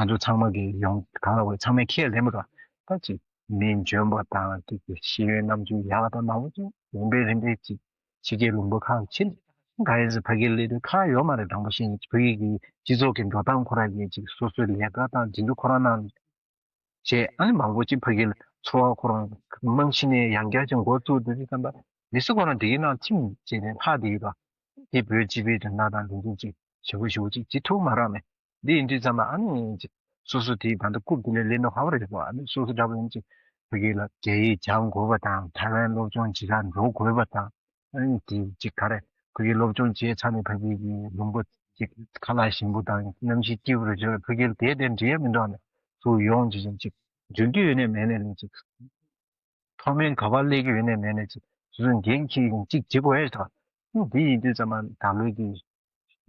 ང་ཚོ་ཚང་མ་གི་ཡོང་ག་ལ་བས་ཚང་མས་ཁས་ལེན་པ་ར་ད་ཅིག་མི་འཇོན་པ་དང་ཅིག་གི་ཤེས་ཡོན་རྣམ་འགྱུར་ཡག་པ་དང་མང་པོ་ཅིག་རིམ་པས་རིམ་པས་ཅིག་ཕྱི་རྒྱལ་ལུང་པ་ཁག་ཕྱིན། གང་ཡིན་ཟེར་ཕ་གིར་སླེབས་དུས་ཁག་ཡོད་མ་རེད། དྲང་པོ་བཤད་ན་བོད་ཡིག་གི་སྤྱི་ཚོགས་ཀྱི་འགྲོ་སྟངས་ཁོ་རང་གིས་ཅིག་སོ་སོའི་ལས་ཀ་དང་དེ་ཚོ་ཁོ་རང་ནང་བྱས་ཨ་ནི་མང་པོ་ཅིག་ཕ་གིར་འཚོ་བ་ཁོ་རང་རྨང་གཞི་ནས་ཡང་བསྐྱར་ཅིག་འགོ་བཙུགས་དུས་ཙམ་པ་མི་སུ་ཁོ་རང་དེ་གི་ནང་ཐིམ་བྱས་ནས་ལྷག་བསྡད་ཡོད་པ། དེ་བོད་སྤྱི་པའི་དོན་དག་དང་དེ་ཚོ་ཅིག་ཞེ་པོ་ཞེ་པོ་ཅིག་བྱེད་ཐུབ་མ་རག་ནས། འདི་ཡིན་དུས་ཙམ་པ་ཨ་ནི་ཅིག་སོ་སོ་དེའི་ད་ལྟ་རྐུབ་དེ་ལས་ལེན་ནོ་ཧ་བ་རེད་པ། ཨ་ནི་སོ་སོ་འདྲ་པོ་ཡིན་ཅིག་ཕ་གི་ལ་རྒྱ་ཡིག་སྦྱང་དགོས་པ་དང་ཐའེ་ཝན་སློབ་སྦྱོང་ཇི་ལྟར་འགྲོ་དགོས་པ་དང་ཨ་ནི་དེ་ཅིག་ག་རེ་ཕ་གི་སློབ་སྦྱོང་བྱས་ཚར་ནས་ཕ་གི་གི་ལུང་པ་ཅིག་ཁ་ལག་ཞིམ་པོ་དང་གནམ་གཤིས་སྐྱིད་པོ་རེ་བྱོས་ཕ་གི་ལ་དེ་དེ་འདྲི་ཡ་མི་འདུག་ཨ་ནི་ཚུར་ཡོང་ཅིག་ཅིག་འཇོན་གྱི་ཡོད་ནས་མེད་ནས་ཅིག་མཐོ་དམན་ག་པར་སླེབས་ཀྱི་ཡོད་ནས་མེད་ནས་ཅིག་སོ་སོ་འགན་འཁྱེར་ཡིན་ཅིག་བྱེད་དགོས་ཡ་ཞིག་དང་། འདི་ཡིན་དུས་ཙམ་པ་ད་ལོའི་གི་འོས་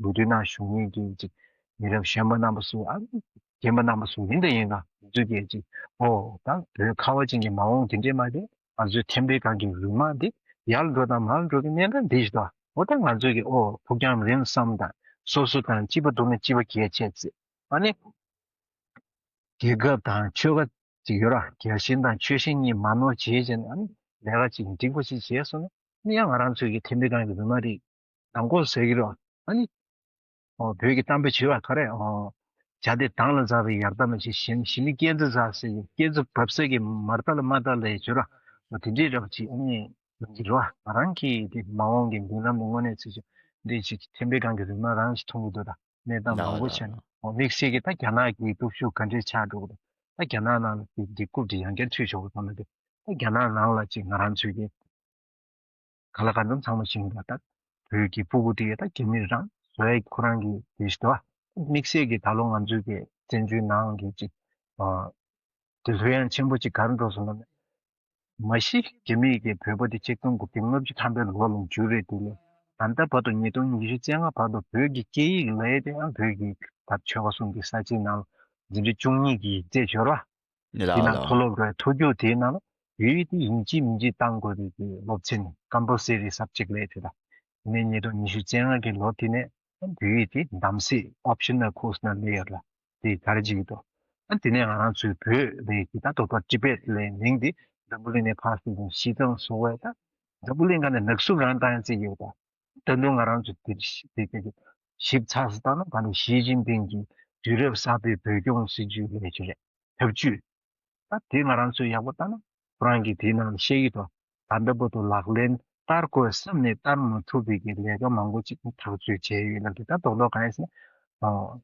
བསྡུ་ནང་ཞུགས་མཁན་གྱི་ཅིག་མི་རབས་གཞོན་པ་རྣམ་པ་ཚོ་ཨ་རྒན་པ་རྣམ་པ་ཚོ་ཡིན་དང་ཡིན་ག་ཚོས་ཀྱི་ཅིག་ཨོ་ད་བོད་ཁ་བ་ཅན་གྱི་མ་འོངས་དེ་འདྲས་མ་རེད། ང་ཚོའི་ཐེམ་པའི་སྒང་གི་རུས་མ་འདི་ཡར་འགྲོ་དང་མར་འགྲོ་གི་གནས་སྟངས་འདི་ཞིག་དང་འོ་ད་ང་ཚོས་ཀྱི་ཨོ་ཕུགས་རྒྱང་རིང་བསམ་དང་སོ་སོ་དང་གཅིག་པ་འདུག་ན་གཅིག་པ་གལ་ཆེ་ཚེ་ཨ་ནི། རྒྱལ་ཁབ་དང་ཆོལ་ཁ་ཅིག་ཡོད་ར། རྒྱལ་ཞེན་དང་ཆོལ་ཞེན་གཉིས་མ་ནོར་བྱས་བྱས་ནས་ཨ་ནི་ལས་ཀ་ཅིག་འགྲིག་པ་ཞིག་བྱས་སོང་ན་ཨ་ནི་ཡང་ང་རང་ཚོའི་གི་ཐེམ་པའི་སྒང་གི་རུ་མ་རིགས་ནང་ཁོག་ཟེར་གི་རོ། ཨ་ནི་ཨོ་བོད་ཀྱི་གཏམ་དཔེ་བྱེད་པ་ག་རེ་ཨོ་བྱ་དེ་དང་ལ་འཛག་པའི་ཡར་ལྟ་མ་བྱེད་ཞི་ཞི་མི་སྐེ་འཛེག་འཛག་ཟེར་གི་སྐེ་འཛེག་བབས་ཟེར་གི་མར་ལྟ་ལ་མ་ལྟ་ལ་ཡི་བྱོས་ར། ཨོ་དེ་འདྲའི་རབ་ཅིག་ཨ་ནི་ཡོང་གི་རོ། ང་རང་གི་དེ་མ་འོངས་ཀྱི་མདུན་ལམ་དུ་དངོས་གནས་ཚུལ་ཅིག་འདི་ཅིག་ཐེམ་པའི་སྒང་གི་རུ་མ་རང་ཞིག་མཐོང་གི་འདུག་ད། གནས་སྟངས་མང་པོ་ཆགས་ནས་དམིགས་བསལ་གྱི་ད་རྒྱ་ནག་གི་སྟོབས་ཤུགས་ག་འདྲས་ཆགས་འགྲོ་གི་འདུག་ད་རྒྱ་ནག་ནང་ལ་དེ་འདི་རྐུབ་དེ་ཡང་བསྐྱར་ཚུད་ཆོག་གི་སོང་ན་དེ་ད་རྒྱ་ནག་ནང་ལ་ཅིག་ང་རང་ཚོའི་གི་ག་ལ་ག་འདུག་ཚང་མ་ཤེས་ཀྱི་འདུག་ད་བོད་ཀྱི་སྤུ་གུ་དེ་ད་རྒྱ་མི་རང་བཟོ་ཡ་ཁོ་རང་གི་དེ་ཞིག་འདུག་དམིགས་བསལ་གྱི་ད་ལོ་ང་ཚོའི་གི་བཙན་བྱོལ་ནང་གི་ཅིག་དེ་ལྷོད་ཡངས་ཆེན་པོ་ཅིག་ག་རེ་འགྲོ་སོང་ལབ་ན། མ་གཞི་རྒྱ་མིས་ཀྱིས་བོད་པ་དེ་ཆིག་སྟོང་དགུ་བརྒྱ་ལྔ་བཅུ་ཐམ་པའི་ལོ་ལ་འཇུ་རེད་དེ་ལས་ད་ལྟ་བར་དུ་ཉིས་སྟོང་ཉི་ཤུ་རྩ་ལྔ་བར་དུ་བོད་ཀྱི་སྐད་ཡིག་ལས་དེ་ཡང་བོད་ཀྱི་ད་ཆོལ་ཁ་གསུམ་གྱི་ས་ཆའི་ནང་འཛིན་གྲྭ་བཅུ་གཉིས་ཀྱི་རྩེད་འཇོར་བ་དེ་ནང་མཐོ་སློབ་རེད་མཐོ་རྒྱུགས་དེའི་ནང་ལ་བོད་ཡིག་དེ་ཡིན་གཅིག་མིན་གཅིག་བཏང་དགོས་པའི་གི་སློབ་ཚན་ཀམ་པལ་སེ་རི་སབ་ཇེག་ལས་དེ་དང་དེ་ནས་ཉིས་སྟོང་ཉི་ཤུ་རྩ་ལྔ་གི་ལོ་དེ་ནས་བོད་ཡིག་དེ་གདམ་གསེས་ཨོབ་ཤ་ནལ་ཁོར་སི་ནང་སླེབས་ཡོད་ལ། དེ་ག་རེ་བྱེད་ཀྱི་འདུག་ཨ་དེ་ནས་ང་རང་ཚོའི་བོད་རིགས་ཀྱི་ད་དོ་ཏོ་ཊི་བེཊ་ལས་མིང་དེ་འཛམ་བུ་གླིང་ནས་ཕར་ཕྱིན་ཞིང་ཤིས་ཙང་སོགས་པའི་ད་འཛམ་བུ་གླིང་ག་ནས་ནག་སུབ་རང་བཏང་ཡ་བརྩི་གི་ཡོད་པ། ད་དུང་ང་རང་ཚོ་དེ་དེ་དེ་ཞིབ་ཚགས་སུ་བཏང་ན་ག་ནས་ཞི་ཅིན་ཕིང་གིས་དུས་རབས་གསར་པའི་བོད་སྐྱོང་སྲིད་ཇུས་ལས་ཀྱི་རེད་ཐབས་ཇུས། ད་དེ་ང་རང་ཚོས་ཡག་པོ་བལྟས་ན་ཁོ་རང་གིས་དེའི་ནང་ལ་བཤད་ཀྱི་འདུག་ད་ལྟ་བར་དུ་ལག་ལེན་བསྟར་དགོས་བསམ་ནས་བསྟར་མ་ཐུབ་པའི་གི་ལས་ཀ་མང་པོ་ཅིག་ཐག་གཅོད་བྱས་ཡོད་ལབ་ཀྱི་ད་རྡོག་རྡོག་གང་ཡིན་ཟེར་ན་ ཨ།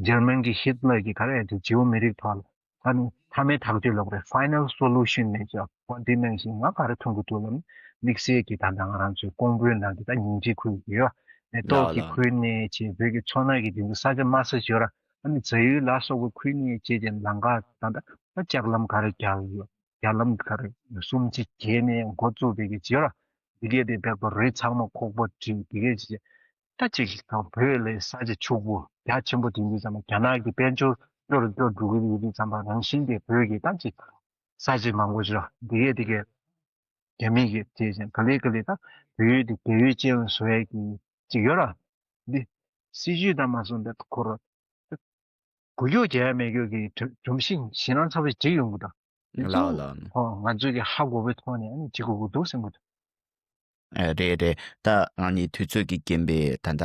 འཇར་མན་གྱི་ཧིད་ལར་གྱི་ག་རེ་ཡ་དེ་ཇིའུ་མི་རིགས་ཐོག་ལ་ཨ་ནི་མཐའ་མའི་ཐག་གཅོད་ལབ་རེད། ཕའི་ནལ་སོ་ལུ་ཤན་ནས་ཀྱང་འོ་དེ་ནང་བཞིན་ང་ག་རེ་མཐོང་གི་འདུག་ལབ་ན། དམིགས་བསལ་གྱི་ད་ལྟ་ང་རང་ཚོའི་ཀོང་པོའི་ནང་གི་ད་ཉིང་ཁྲི་ཁུལ་ཡོད། མེ་ཏོག་གི་ཁུལ་ནས་བྱས་བོད་ཀྱི་མཚོ་སྣ་གི་དེ་ཚོ་ས་ཆ་དམའ་ས་ཡོད་ར། ཨ་ནི་རྫ་ཡུལ་ལ་སོགས་པའི་ཁུལ་ནས་བྱས་ཀྱི་ལམ་ཁ་ད་ལྟ་ལྕགས་ལམ་ག་རེ་རྒྱག་ཡོད། རྒྱ་ལམ་ག་རེ་གསུམ་གཅིག་བརྒྱད་ནས་འགོ་བཙུགས་པའི་གི་བྱས་ར། དེ་གས་དེ་བེག་པ་རི་ཚང་མ་ཁོག་པ་བྲིས་དེ་གས་བྱས། ད་ཅིག་གང་བོད་ལ་ས་ཆ་ཕྱུག་པོ་རྒྱ་ཆེན་པོ་དེ་འདུག་ཙམ་པ་རྒྱ་ནག་གི་དཔལ་འབྱོར་སྐྱོ་རུ་སྐྱོ་འགྲོ་གི་ཡོད་དུས་ཙམ་པ་རང་བཞིན་གྱི་བོད་ཀྱི་ད་ཅིག་ས་ཆ་མང་པོ་ཞིག་ར་འདི་གས་དེ་གས་རྒྱ་མི་གི་དེ་བཞིན་ག་ལེ་ག་ལེ་ད་བོད་ཡུལ་དེ་རྒྱ་ཡུལ་ཅན་བཟོ་ཡས་ཀྱི་ཅིག་ཡོད་ར། འདི་སྲིད་ཇུས་དང་མ་སོང་དེ་ཁོ་ར་གུ་ཡོ་རྒྱ་ཡ་མེད་རྒྱུ་གི་སྒྲོམ་གཞི་ཞེད་སྣང་ཚ་བོ་ཅིག་ཡོང་གི་འདུག་དེ་ལགས་ཚོ་ལགས། ཧོ་ང་ཚོས་ཀྱི་ཧ་གོ་བའི་ཐོག་ནས་ཨ་ནི་བྱེད་དགོས་ཀྱི་འདུག་བསམ་གྱི་འདུག་ཨ། རེད་རེད། ད་ང་གཉིས་དུས་ཚོད་ཀྱི་རྐྱེན་པས་ད་ལྟ་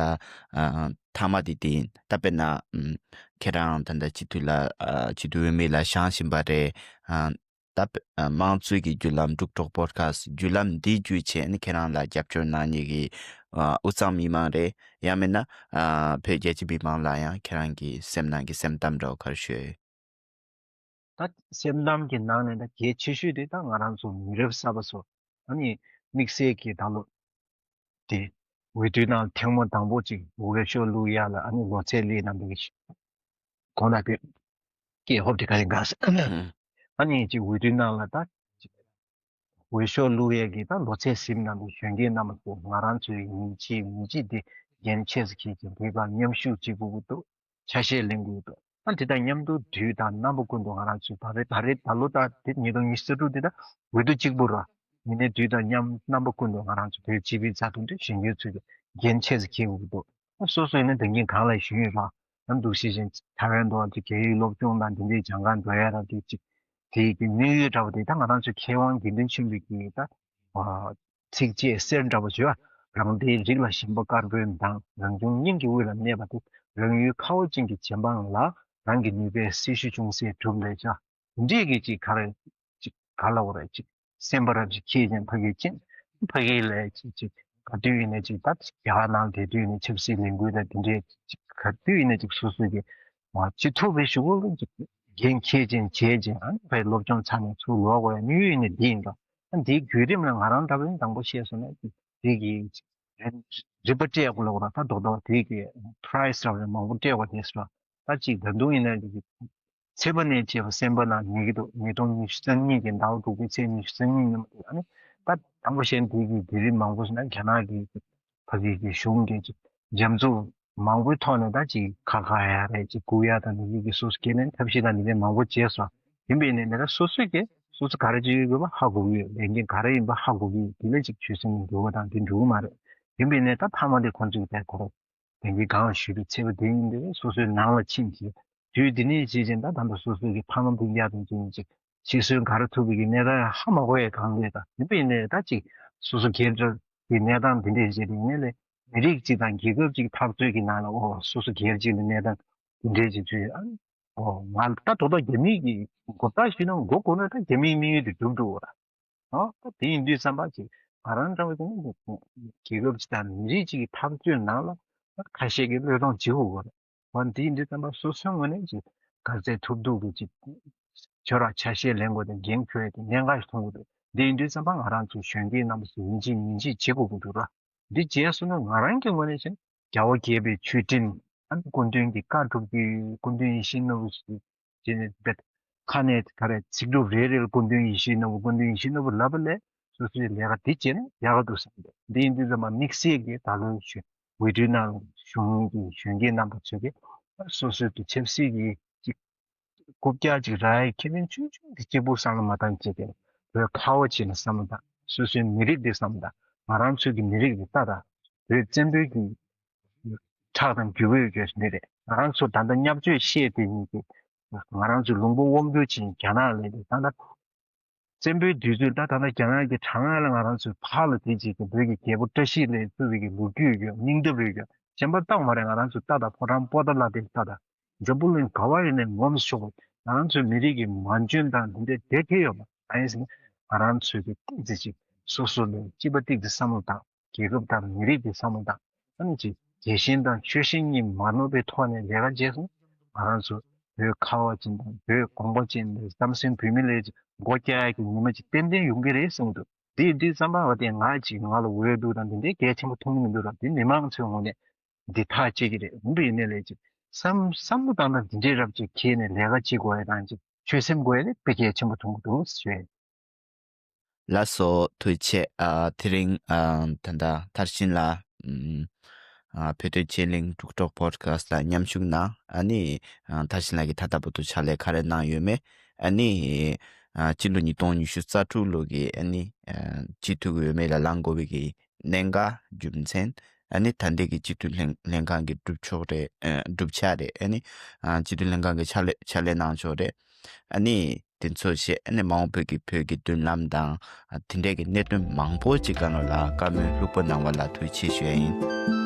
ཨ། མཐའ་མ་དེ་དེ་ཡིན། ད་དཔེར་ན་ཨམ། ཁྱེད་རང་ད་ལྟ་སྤྱི་འཐུས་ལ་ཨ། སྤྱི་འཐུས་འོས་མི་ལ་བཞེངས་བཞིན་པ་རེད། ཨ། ད་དཔེ་ཨ། དམངས་གཙོའི་གི་བརྒྱུད་ལམ་འབྲུག་གྲོགས་པོ་ཌི་ཁ་སི་བརྒྱུད་ལམ་འདི་བརྒྱུད་བྱས་ནས་ཁྱེད་རང་ལ་རྒྱབ་སྐྱོར་གནང་མཁན་གྱི་ཨ། དབུས་གཙང་མི་མང་རེད། ཡང་མིན་ན་ཨ། བོད་རྒྱ་ཆེ་མི་མང་ལ་ཡང་ཁྱེད་རང་གི་སེམས་ནང་གི་སེམས་གཏམ་འདྲ་བོ་ག་རེ་ཤོད། ད་སེམས་གཏམ་གྱི་ནང་ནས་ད་གལ་ཆེ་ཤོས་དེ་ད་ང་རང་ཚོ་མི་རབས་གསར་པ་ཚོ་ཨ་ནི་དམིགས་བསལ་གྱི་ད་ལོ་དེ་འོས་བསྡུའི་ནང་ཐེངས་མ་དང་པོ་ཅིག་འོས་ཤོག་བླུག་ཡ་ལ་ཨ་ནི་ལོ་ཚད་སླེབས་གནང་པའི་གོང་ལ་དེ་སྐད་ཧོབ་དེ་ག་རེ་འགའ་ཟེར། ཨ་ནི་ཅིག་འོས་བསྡུའི་ནང་ལ་ད་འོས་ཤོག་བླུག་ཡས་ཀྱི་ད་ལོ་ཚད་ཟིན་གནང་པའི་གཞོན་སྐྱེས་རྣམ་པ་ཚོ་ང་རང་ཚོའི་མི་གཅིག་མི་གཅིག་དེ་འགན་ཆེ་ས་ཁྱེད་ཀྱི་འདི་ག་མཉམ་ཞུགས་བྱེད་དགོས་ཀྱི་འདུག་ཆ་ཤས་ལེན་དགོས་འདུག་ཨ་འདི་དང་མཉམ་དུ་དུས་དང་རྣམ་པ་ཀུན་ཏུ་ང་རང་ཚོས་ད་རེས་ད་རེས་ད་ལོ་ད་དེ་ཉིས་སྟོང་ཉི་ཤུ་རྩ་དྲུག་འདི་ད་འོས་བསྡུ་གཅིག་པུ་ར། ཡིན་ནའི་དུས་དང་མཉམ་རྣམ་པ་ཀུན་ཏུ་ང་རང་ཚོ་བོད་སྤྱི་པའི་རྩ་དོན་དེ་གཞོན་སྐྱེས་ཚོས་ཀྱི་འགན་ཆེ་ས་འཁྱེར་དགོས་འདུག་ཨ་སོ་སོ་ཡིན་ན་ད་གིན་གང་ལ་ཞུས་ཡོད་ར། ཨ་འདུག་ཤེས་བཞིན་ཐའེ་ཝན་དུ་ཨ་ཅིག་སྐད་ཡིག་སློབ་སྦྱོང་དང་འདི་འདྲའི་སྦྱང་གར་འགྲོ་ཡ་ར་དེ་ཅིག་དེ་གི་དམིགས་ཡུལ་འདྲ་བོ་དེ་ད་ང་རང་ཚོའི་མཁས་དབང་དགེ་འདུན་ཆོས་འཕེལ་གྱིས་ད་ཚིགས་བཅད་གསེར་འདྲ་བོ་བརྗོད། རང་སྡེའི་རིགས་ལ་ཞེན་པ་དཀར་པོའི་མདངས། རང་བྱུང་སྙིང་གི་དབུས་ལ་གནས་པ་སྟེ། རང་ཡུལ་ཁ་བ་ཅན་གྱི་བྱེ་འབངས་ལ། རང་གི་ནུས་པའི་སྲི་ཞུ་ཅུང་ཟད་སྒྲུབ་ལས་བྱ། འདི་གི་ཅིག་ག་རེ་ཅིག་ག་ལ་བ་རེ་ཅིག་སེམས་པ་རབ་ཅིག་ཁྱེད་ཀྱང་ཕ་གིའི་ཅན་ཕ་གི་ལས་ཅིག་ཅིག་ག་དུས་ཡིན་ན་ཅིག་ད་རྒྱ་གར་ནང་བསྡད་དུས་ཡིན་ན་ཆབ་སྲིད་ལས་འགུལ་དང་དེ་འདྲའི་ཅིག་ག་དུས་ཡིན་ན་ཅིག་སོ་སོ་གི་ཅི་ཐུབ་པའི་ཞུ་གོ་ལ་ཅིག་འགན་འཁྱེར་ཅན་བྱས་ཅན་ཨ་ནི་ཕའི་སློབ་སྦྱོང་ཚར་ནས་ཚུར་ལོག་དགོས་ཡ་དམིགས་ཡུལ་ནི་འདི་ཡིན་འགྲོ། ཨ་འདིའི་བརྒྱུད་རིམ་ལ་ང་རང་འདྲ་པོ་ཡིན་དང་པོ་བཤད་སོང་ན་ཅིག་འདི་གི་རིག་པ་སྤྲད་དགོས་ལ་གོ་ར་ད་རྡོག་རྡོག་དེ་གི་price་འདྲ་བ་མང་པོ་སྤྲད་དགོས་དེ་སོ། ད་ཅིག་ད་དུང་ཡིན་ན་ཅིག་ཚེ་འཕོས་ནས་བྱས་པ་སེམས་པ་ན་ཉེ་གི་འདུག་ཉིས་སྟོང་ཉི་ཤུ་རྩ་གཉིས་ཀྱི་ཟླ་བ་དྲུག་པའི་ཚེས་ཉི་ཤུ་རྩ་གཉིས་ཉིན་མོ་དེ་ཨ་ནི་ད་དང་པོ་གཞན་དེ་གི་བརྒྱུད་རིམ་མང་པོ་སོང་ན་རྒྱ་ནག་གི་ཕ་གི་གི་གཞུང་གི་ཅིག་འཇམ་རྩུབ་མང་པོའི་ཐོག་ནས་ད་ཅིག་ཁ་ཁ་ཡ་རེད་ཅིག་སྐུ་ཡ་དང་འདི་གི་སོ་སོ་སྐྱེ་ལེན་ཐབས་ཤེས་དང་འདི་འདྲ་མང་པོ་བྱས་སོང་། ཡིན་པའི་ནས་ནས་ད་སོ་སོས་ཀྱི་སོ་སོ་ག་རེ་བྱེད་ཡོད་པ་ཧ་གོ་གི་ཡོད། ལས་འགན་ག་རེ་ཡིན་པ་ཧ་གོ་གི་ཡོད། དེ་ལས་ཅིག་ཆོད་སེམས་འགྲོ་བ་དང་དེ་འགྲོ་གི་མ་རེད། ཡིན་པའི་ནས་ད་ཕ་མ་དེ་ཁོང་ཚོས་ཀྱི་དེ་གོ་རེད། དེང་གི་གང་ཞུས་པའི་ཚེ་བ་དེ་ཡིན་དེ་སོ་སོའི་ནང་ལ་ཕྱིན་གྱི་དུས་དེ་ནས་བྱེད་ཅིང་ད་ད་ལྟ་སོ་སོའི་གི་ཕ་མ་སྤུན་ཀྱག་དང་ཅིག་ཅིག་ཤི་གསོན་ག་རེ་ཐུབ་པའི་གི་གནས་སྟངས་ཧ་མ་གོ་ཡའི་གང་ལས་ད་ཡིན་པའི་ནས་ད་ཅིག་སོ་སོ་སྒེར་འདྲ་གི་གནས་སྟངས་དེ་འདྲས་བྱས་ཏེ་ཡིན་ནས་ལས་མི་རིགས་ཅིག་དང་རྒྱལ་ཁབ་ཅིག་འཐབ་རྩོད་ཀྱི་ནང་ལ་ཨོ་སོ་སོ་སྒེར་ཅིག་ལ་གནས་སྟངས་དེ་འདྲས་ཅིག་བྱུང་ཡོད། ཨ་ཨོ་ང་ད་དོ་དོ་རྒྱ་མི་གི་མགོ་བཏགས་ཞུས་ན་མགོ་གོ་ན་ད་རྒྱ་མིའི་དམིགས་ཡུལ་དེ་འགྲུབ་འགྲོ་བ་ར། ཨོ་ད་དེ་ཡིན་དུས་བསམ་པ་ཅིག་ང་རང་འདྲ་བ་ཅིག་ནི་རྒྱལ་ཁབ་ཅིག་དང་མི་རིགས་ཅིག་གི་འཐབ་རྩོད་ནང་ལ་ཁ་ཤས་ཀྱིས་བློས་གཏོང་བྱེད་དགོས་པ་རེད། འོ་འདི་ཡིན་དུས་ཙམ་པ་སོ་སོའི་ངོས་ནས་ཅིག་ག་ཚད་ཐུབ་ཐུབ་ཀྱི་ཅིག་ཁྱོད་རང་ཆ་ཤས་ལེན་དགོས་དང་འགན་འཁྱེར་ཡས་དེ་གནད་འགག་ཞིག་མཐོང་གི་འདུག་འདི་ཡིན་དུས་ཙམ་པ་ང་རང་ཚོ་གཞོན་སྐྱེས་རྣམ་པ་ཚོ་ཡིན་གཅིག་མིན་གཅིག་བྱེད་དགོས་ཀྱི་འདུག་ར། འདི་བྱས་སོང་ན་ང་རང་གི་ངོས་ནས་བྱས་ན་རྒྱལ་བ་དགྱེས་པའི་མཆོད་སྤྲིན་ཨ་ནི་སྐུ་མདུན་གྱི་བཀའ་སྒྲུབ་རྒྱུའི་སྐུ་མདུན་ཡིད་བཞིན་ནོར་བུ་ཞིག་བྱས་ནས་རྦད་ཁ་ནས་ག་རེ་ཚིག་གྲུབ་རེ་རེ་ལ་སྐུ་མདུན་ཡིད་བཞིན་ནོར་བུ་སྐུ་མདུན་ཡིད་བཞིན་ནོར་བུ་ལབ་པ་ལས་སོ་སོའི་ལས་ཀ་འདི་བྱས་ན་ཡག་ག་འདུག་བསམ་གྱི་འདུག་འདི་ཡིན་དུས་ཙམ་པ་དམིགས་བསལ་གྱི་ད་ལོའི་ཞུ་འོས་བསྡུའི་ནང་གཞུང་གི་གཞོན་སྐྱེས་རྣམ་པ་ཚོས་ཀྱི་སོ་སོའི་དུ་ཆབ་སྲིད་ཀྱི་ཅིག་རྐུབ་བཀྱག་ཅིག་རག་ཡའི་ཁེ་ཕན་ཆུང་ཆུང་དེ་གཅིག་པུ་བསམ་བློ་མ་བཏང་བྱས་ཏེ་བོད་ཁ་བ་བྱས་ནས་བསམ་བློ་བཏང་། སོ་སོའི་མི་རིགས་འདི་བསམ་བློ་བཏང་། ང་རང་ཚོའི་གི་མི་རིགས་འདི་ལྟ་དང་། བོད་བཙན་པོའི་གི་ཁྲག་དང་རྒྱུ་བའི་གི་མི་རེད། ང་རང་ཚོ་ད་ལྟ་བརྙས་བཅོས་བཤད་དེ་ཡིན་གི་ང་རང་ཚོའི་ལུང་པ་དབང་བསྒྱུར་བྱེད་རྒྱ་ནག་ལས་དེ་ད་ལྟ་བཙན་པོའི་དུས་ཚོད་ད་ད་ལྟ་རྒྱ་ནག་གི་གྲང་ངར་ལ་ང་རང་ཚོའི་ཕར་ལ་དེ་བྱེད་ཀྱི་བོད་ཀྱི་རྒྱལ་པོ་བཀྲ་ཤིས་ལས་བཙུགས་པའི་གི་ལོ་རྒྱུས་ཡོད། སྙིང་སྟོབས་རེ་ཡོད། གཞན་པ་བཏང་མ་རེད། ང་རང་ཚོའི་རྟ་དང་ཕོ་བྲང་པོ་ཏ་ལ་དེ་རྟ་དང་འཛམ་བུ་གླིང་ག་བ་ཡིན་ནའི་ངོམས་ཤོག་ང་རང་ཚོའི་མི་རིགས་ཀྱི་མ་འཇོན་དང་འདི་འདྲའི་དེ་དེ་ཡོད་མ་རེད། ཨ་ཡིན་ཟེར་ན་ང་རང་ཚོའི་གི་ཏིག་ཙི་ཅིག་སོ་སོ་ལས་སྤྱི་པ་ཏིག་ཙི་བསམ་བློ་བཏང་། རྒྱལ་ཁབ་དང་མི་རིགས་ཀྱི་བསམ་བློ་དང་ཨ་ནི་ཅིག་ རྒྱལ་ཞེན་དང་ཆོལ་ཞེན་གཉིས་མ་ནོར་བའི་ཐོག་ནས་ལས་ཀ་བྱས་སོང་། ང་རང་ཚོ་བོད་ཁ་བ་ཅན་དང་བོད་གོང་བ་ཅན་དང་བསམ་སྲིན་བོད་མི་ལས་མགོ་བཀྱག་ཡག་གི་ཉི་མ་ཅིག་ཏན་ཏན་ཡོང་གི་རེད་གསུངས་འདུག་འདི་འདི་བསམ་པ་བ་དེ་ང་ཅིག་ང་ལ་འོས་འདུག་དང་འདི་འདྲའི་གལ་ཆེན་པོ་མཐོང་གི་མི་འདུག་ར། འདི་མི་མང་ཚོའི་ངོས་ནས་འདི་ཐག་བཅད་ཀྱི་རེད། འདི་ཡིན་ནའི་ལས་ཅིག་བསམ་བསམ་བློ་བཏང་ན་འདི་འདྲའི་རབ་ཅིག་འཁྱེར་ནས་ལས་ཀ་བྱེད་དགོས་ཡ་དང་ཅིག་ཆོད་སེམས་དགོས་ཡ་དེ་དཔེ་གལ་ཆེན་པོ་མཐོང་གི་འདུག་ཞུ་ཡ་ཡིན། ལགས་སོ། ཐུགས་རྗེ་ཆེ། ཨ། དེ་རིང་ཨ། ད་ལྟ་མཐར་ཕྱིན་ལ་ཨམ། ཨ། བོད་དོན་ཆེད་གླེང་འབྲུག་གྲོགས་པོ་ཌི་ཁ་སི་ཊི་ལ་མཉམ་ཞུགས་གནང་། ཨ་ནི་ཨ། མཐར་ཕྱིན་ལགས་ཀྱིས་ད་ལྟ་བར་དུ་ཕྱག་ལས་ག་རེ་གནང་ཡོད་མེད། ཨ་ནི་ཨ། སྤྱི་ལོ་ཉིས་སྟོང་ཉི་ཤུ་རྩ་དྲུག་ལོ་གི་ཨ་ནི་ཨ། སྤྱི་འཐུས་ཀྱི་འོས་མི་ལ་ལངས་དགོས་པའི་གི་གནད་འགག་རྒྱུ་མཚན། ཨ་ནི་ད་ལྟའི་གི་སྤྱི་འཐུས་ལྷན་ལྷན་ཁང་གི་གྲུབ་ཕྱོགས་རེད། ཨ། གྲུབ་ཆ་རེད། ཨ་ནི་ཨ། སྤྱི་འཐུས་ལྷན་ཁང་གི་ཕྱག་ལས་ཕྱག་ལས་གནང་ཕྱོགས་རེད། ཨ་ནི་དེ་ཚོ་བཤད། ཨ་ནི་མ་འོངས་པའི་གི་བོད་ཀྱི་མདུན་ལམ་དང་། ཨ། དེ་འདྲའི་གི་གནད་དོན་མང་པོ་ཅིག་སྒང་ལ་བཀའ་མོལ་ལྷུག་པོ་གནང་བ་ལ་ཐུགས་རྗེ་ཆེ་ཞུ་ཡ་ཡིན། ཐུགས་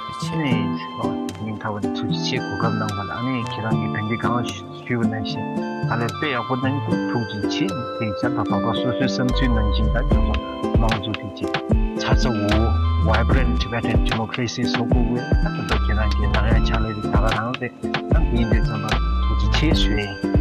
རྗེ་ཆེ། ཨ་ནི་སྙིང་ཐག་པ་ནས་ཐུགས་རྗེ་ཆེ། གོ་སྐབས་གནང་བ་ལ། ཨ་ནི་ཁྱེད་རང་གིས་ད་གིན་གང་ཞུས་པ་ནང་བཞིན་ཧ་ལས་དཔེ་ཡག་པོ་གནང་འདུག་ཐུགས་རྗེ་ཆེ། དེ་ཡང་ད་ལྟ་སོ་སོའི་བསམ་ཚུལ་ནང་བཞིན་ད་ང་ཚོ་དམངས་གཙོ་དེ་ཅིག་ཚ་ཚ་འུར་འུར་Vibrant Tibetan Democracy་བཟོ་དགོས་པའི་ད་ལྟ་ཁྱེད་རང་གིས་གནང་ཡ་ཕྱག་ལས་དེ་ད་ག་རང་རེད། ད་འདི་ཡིན་དུས་ཙམ་པ་ཐུགས་རྗེ་ཆེ་ཞུ་ཡ་ཡིན།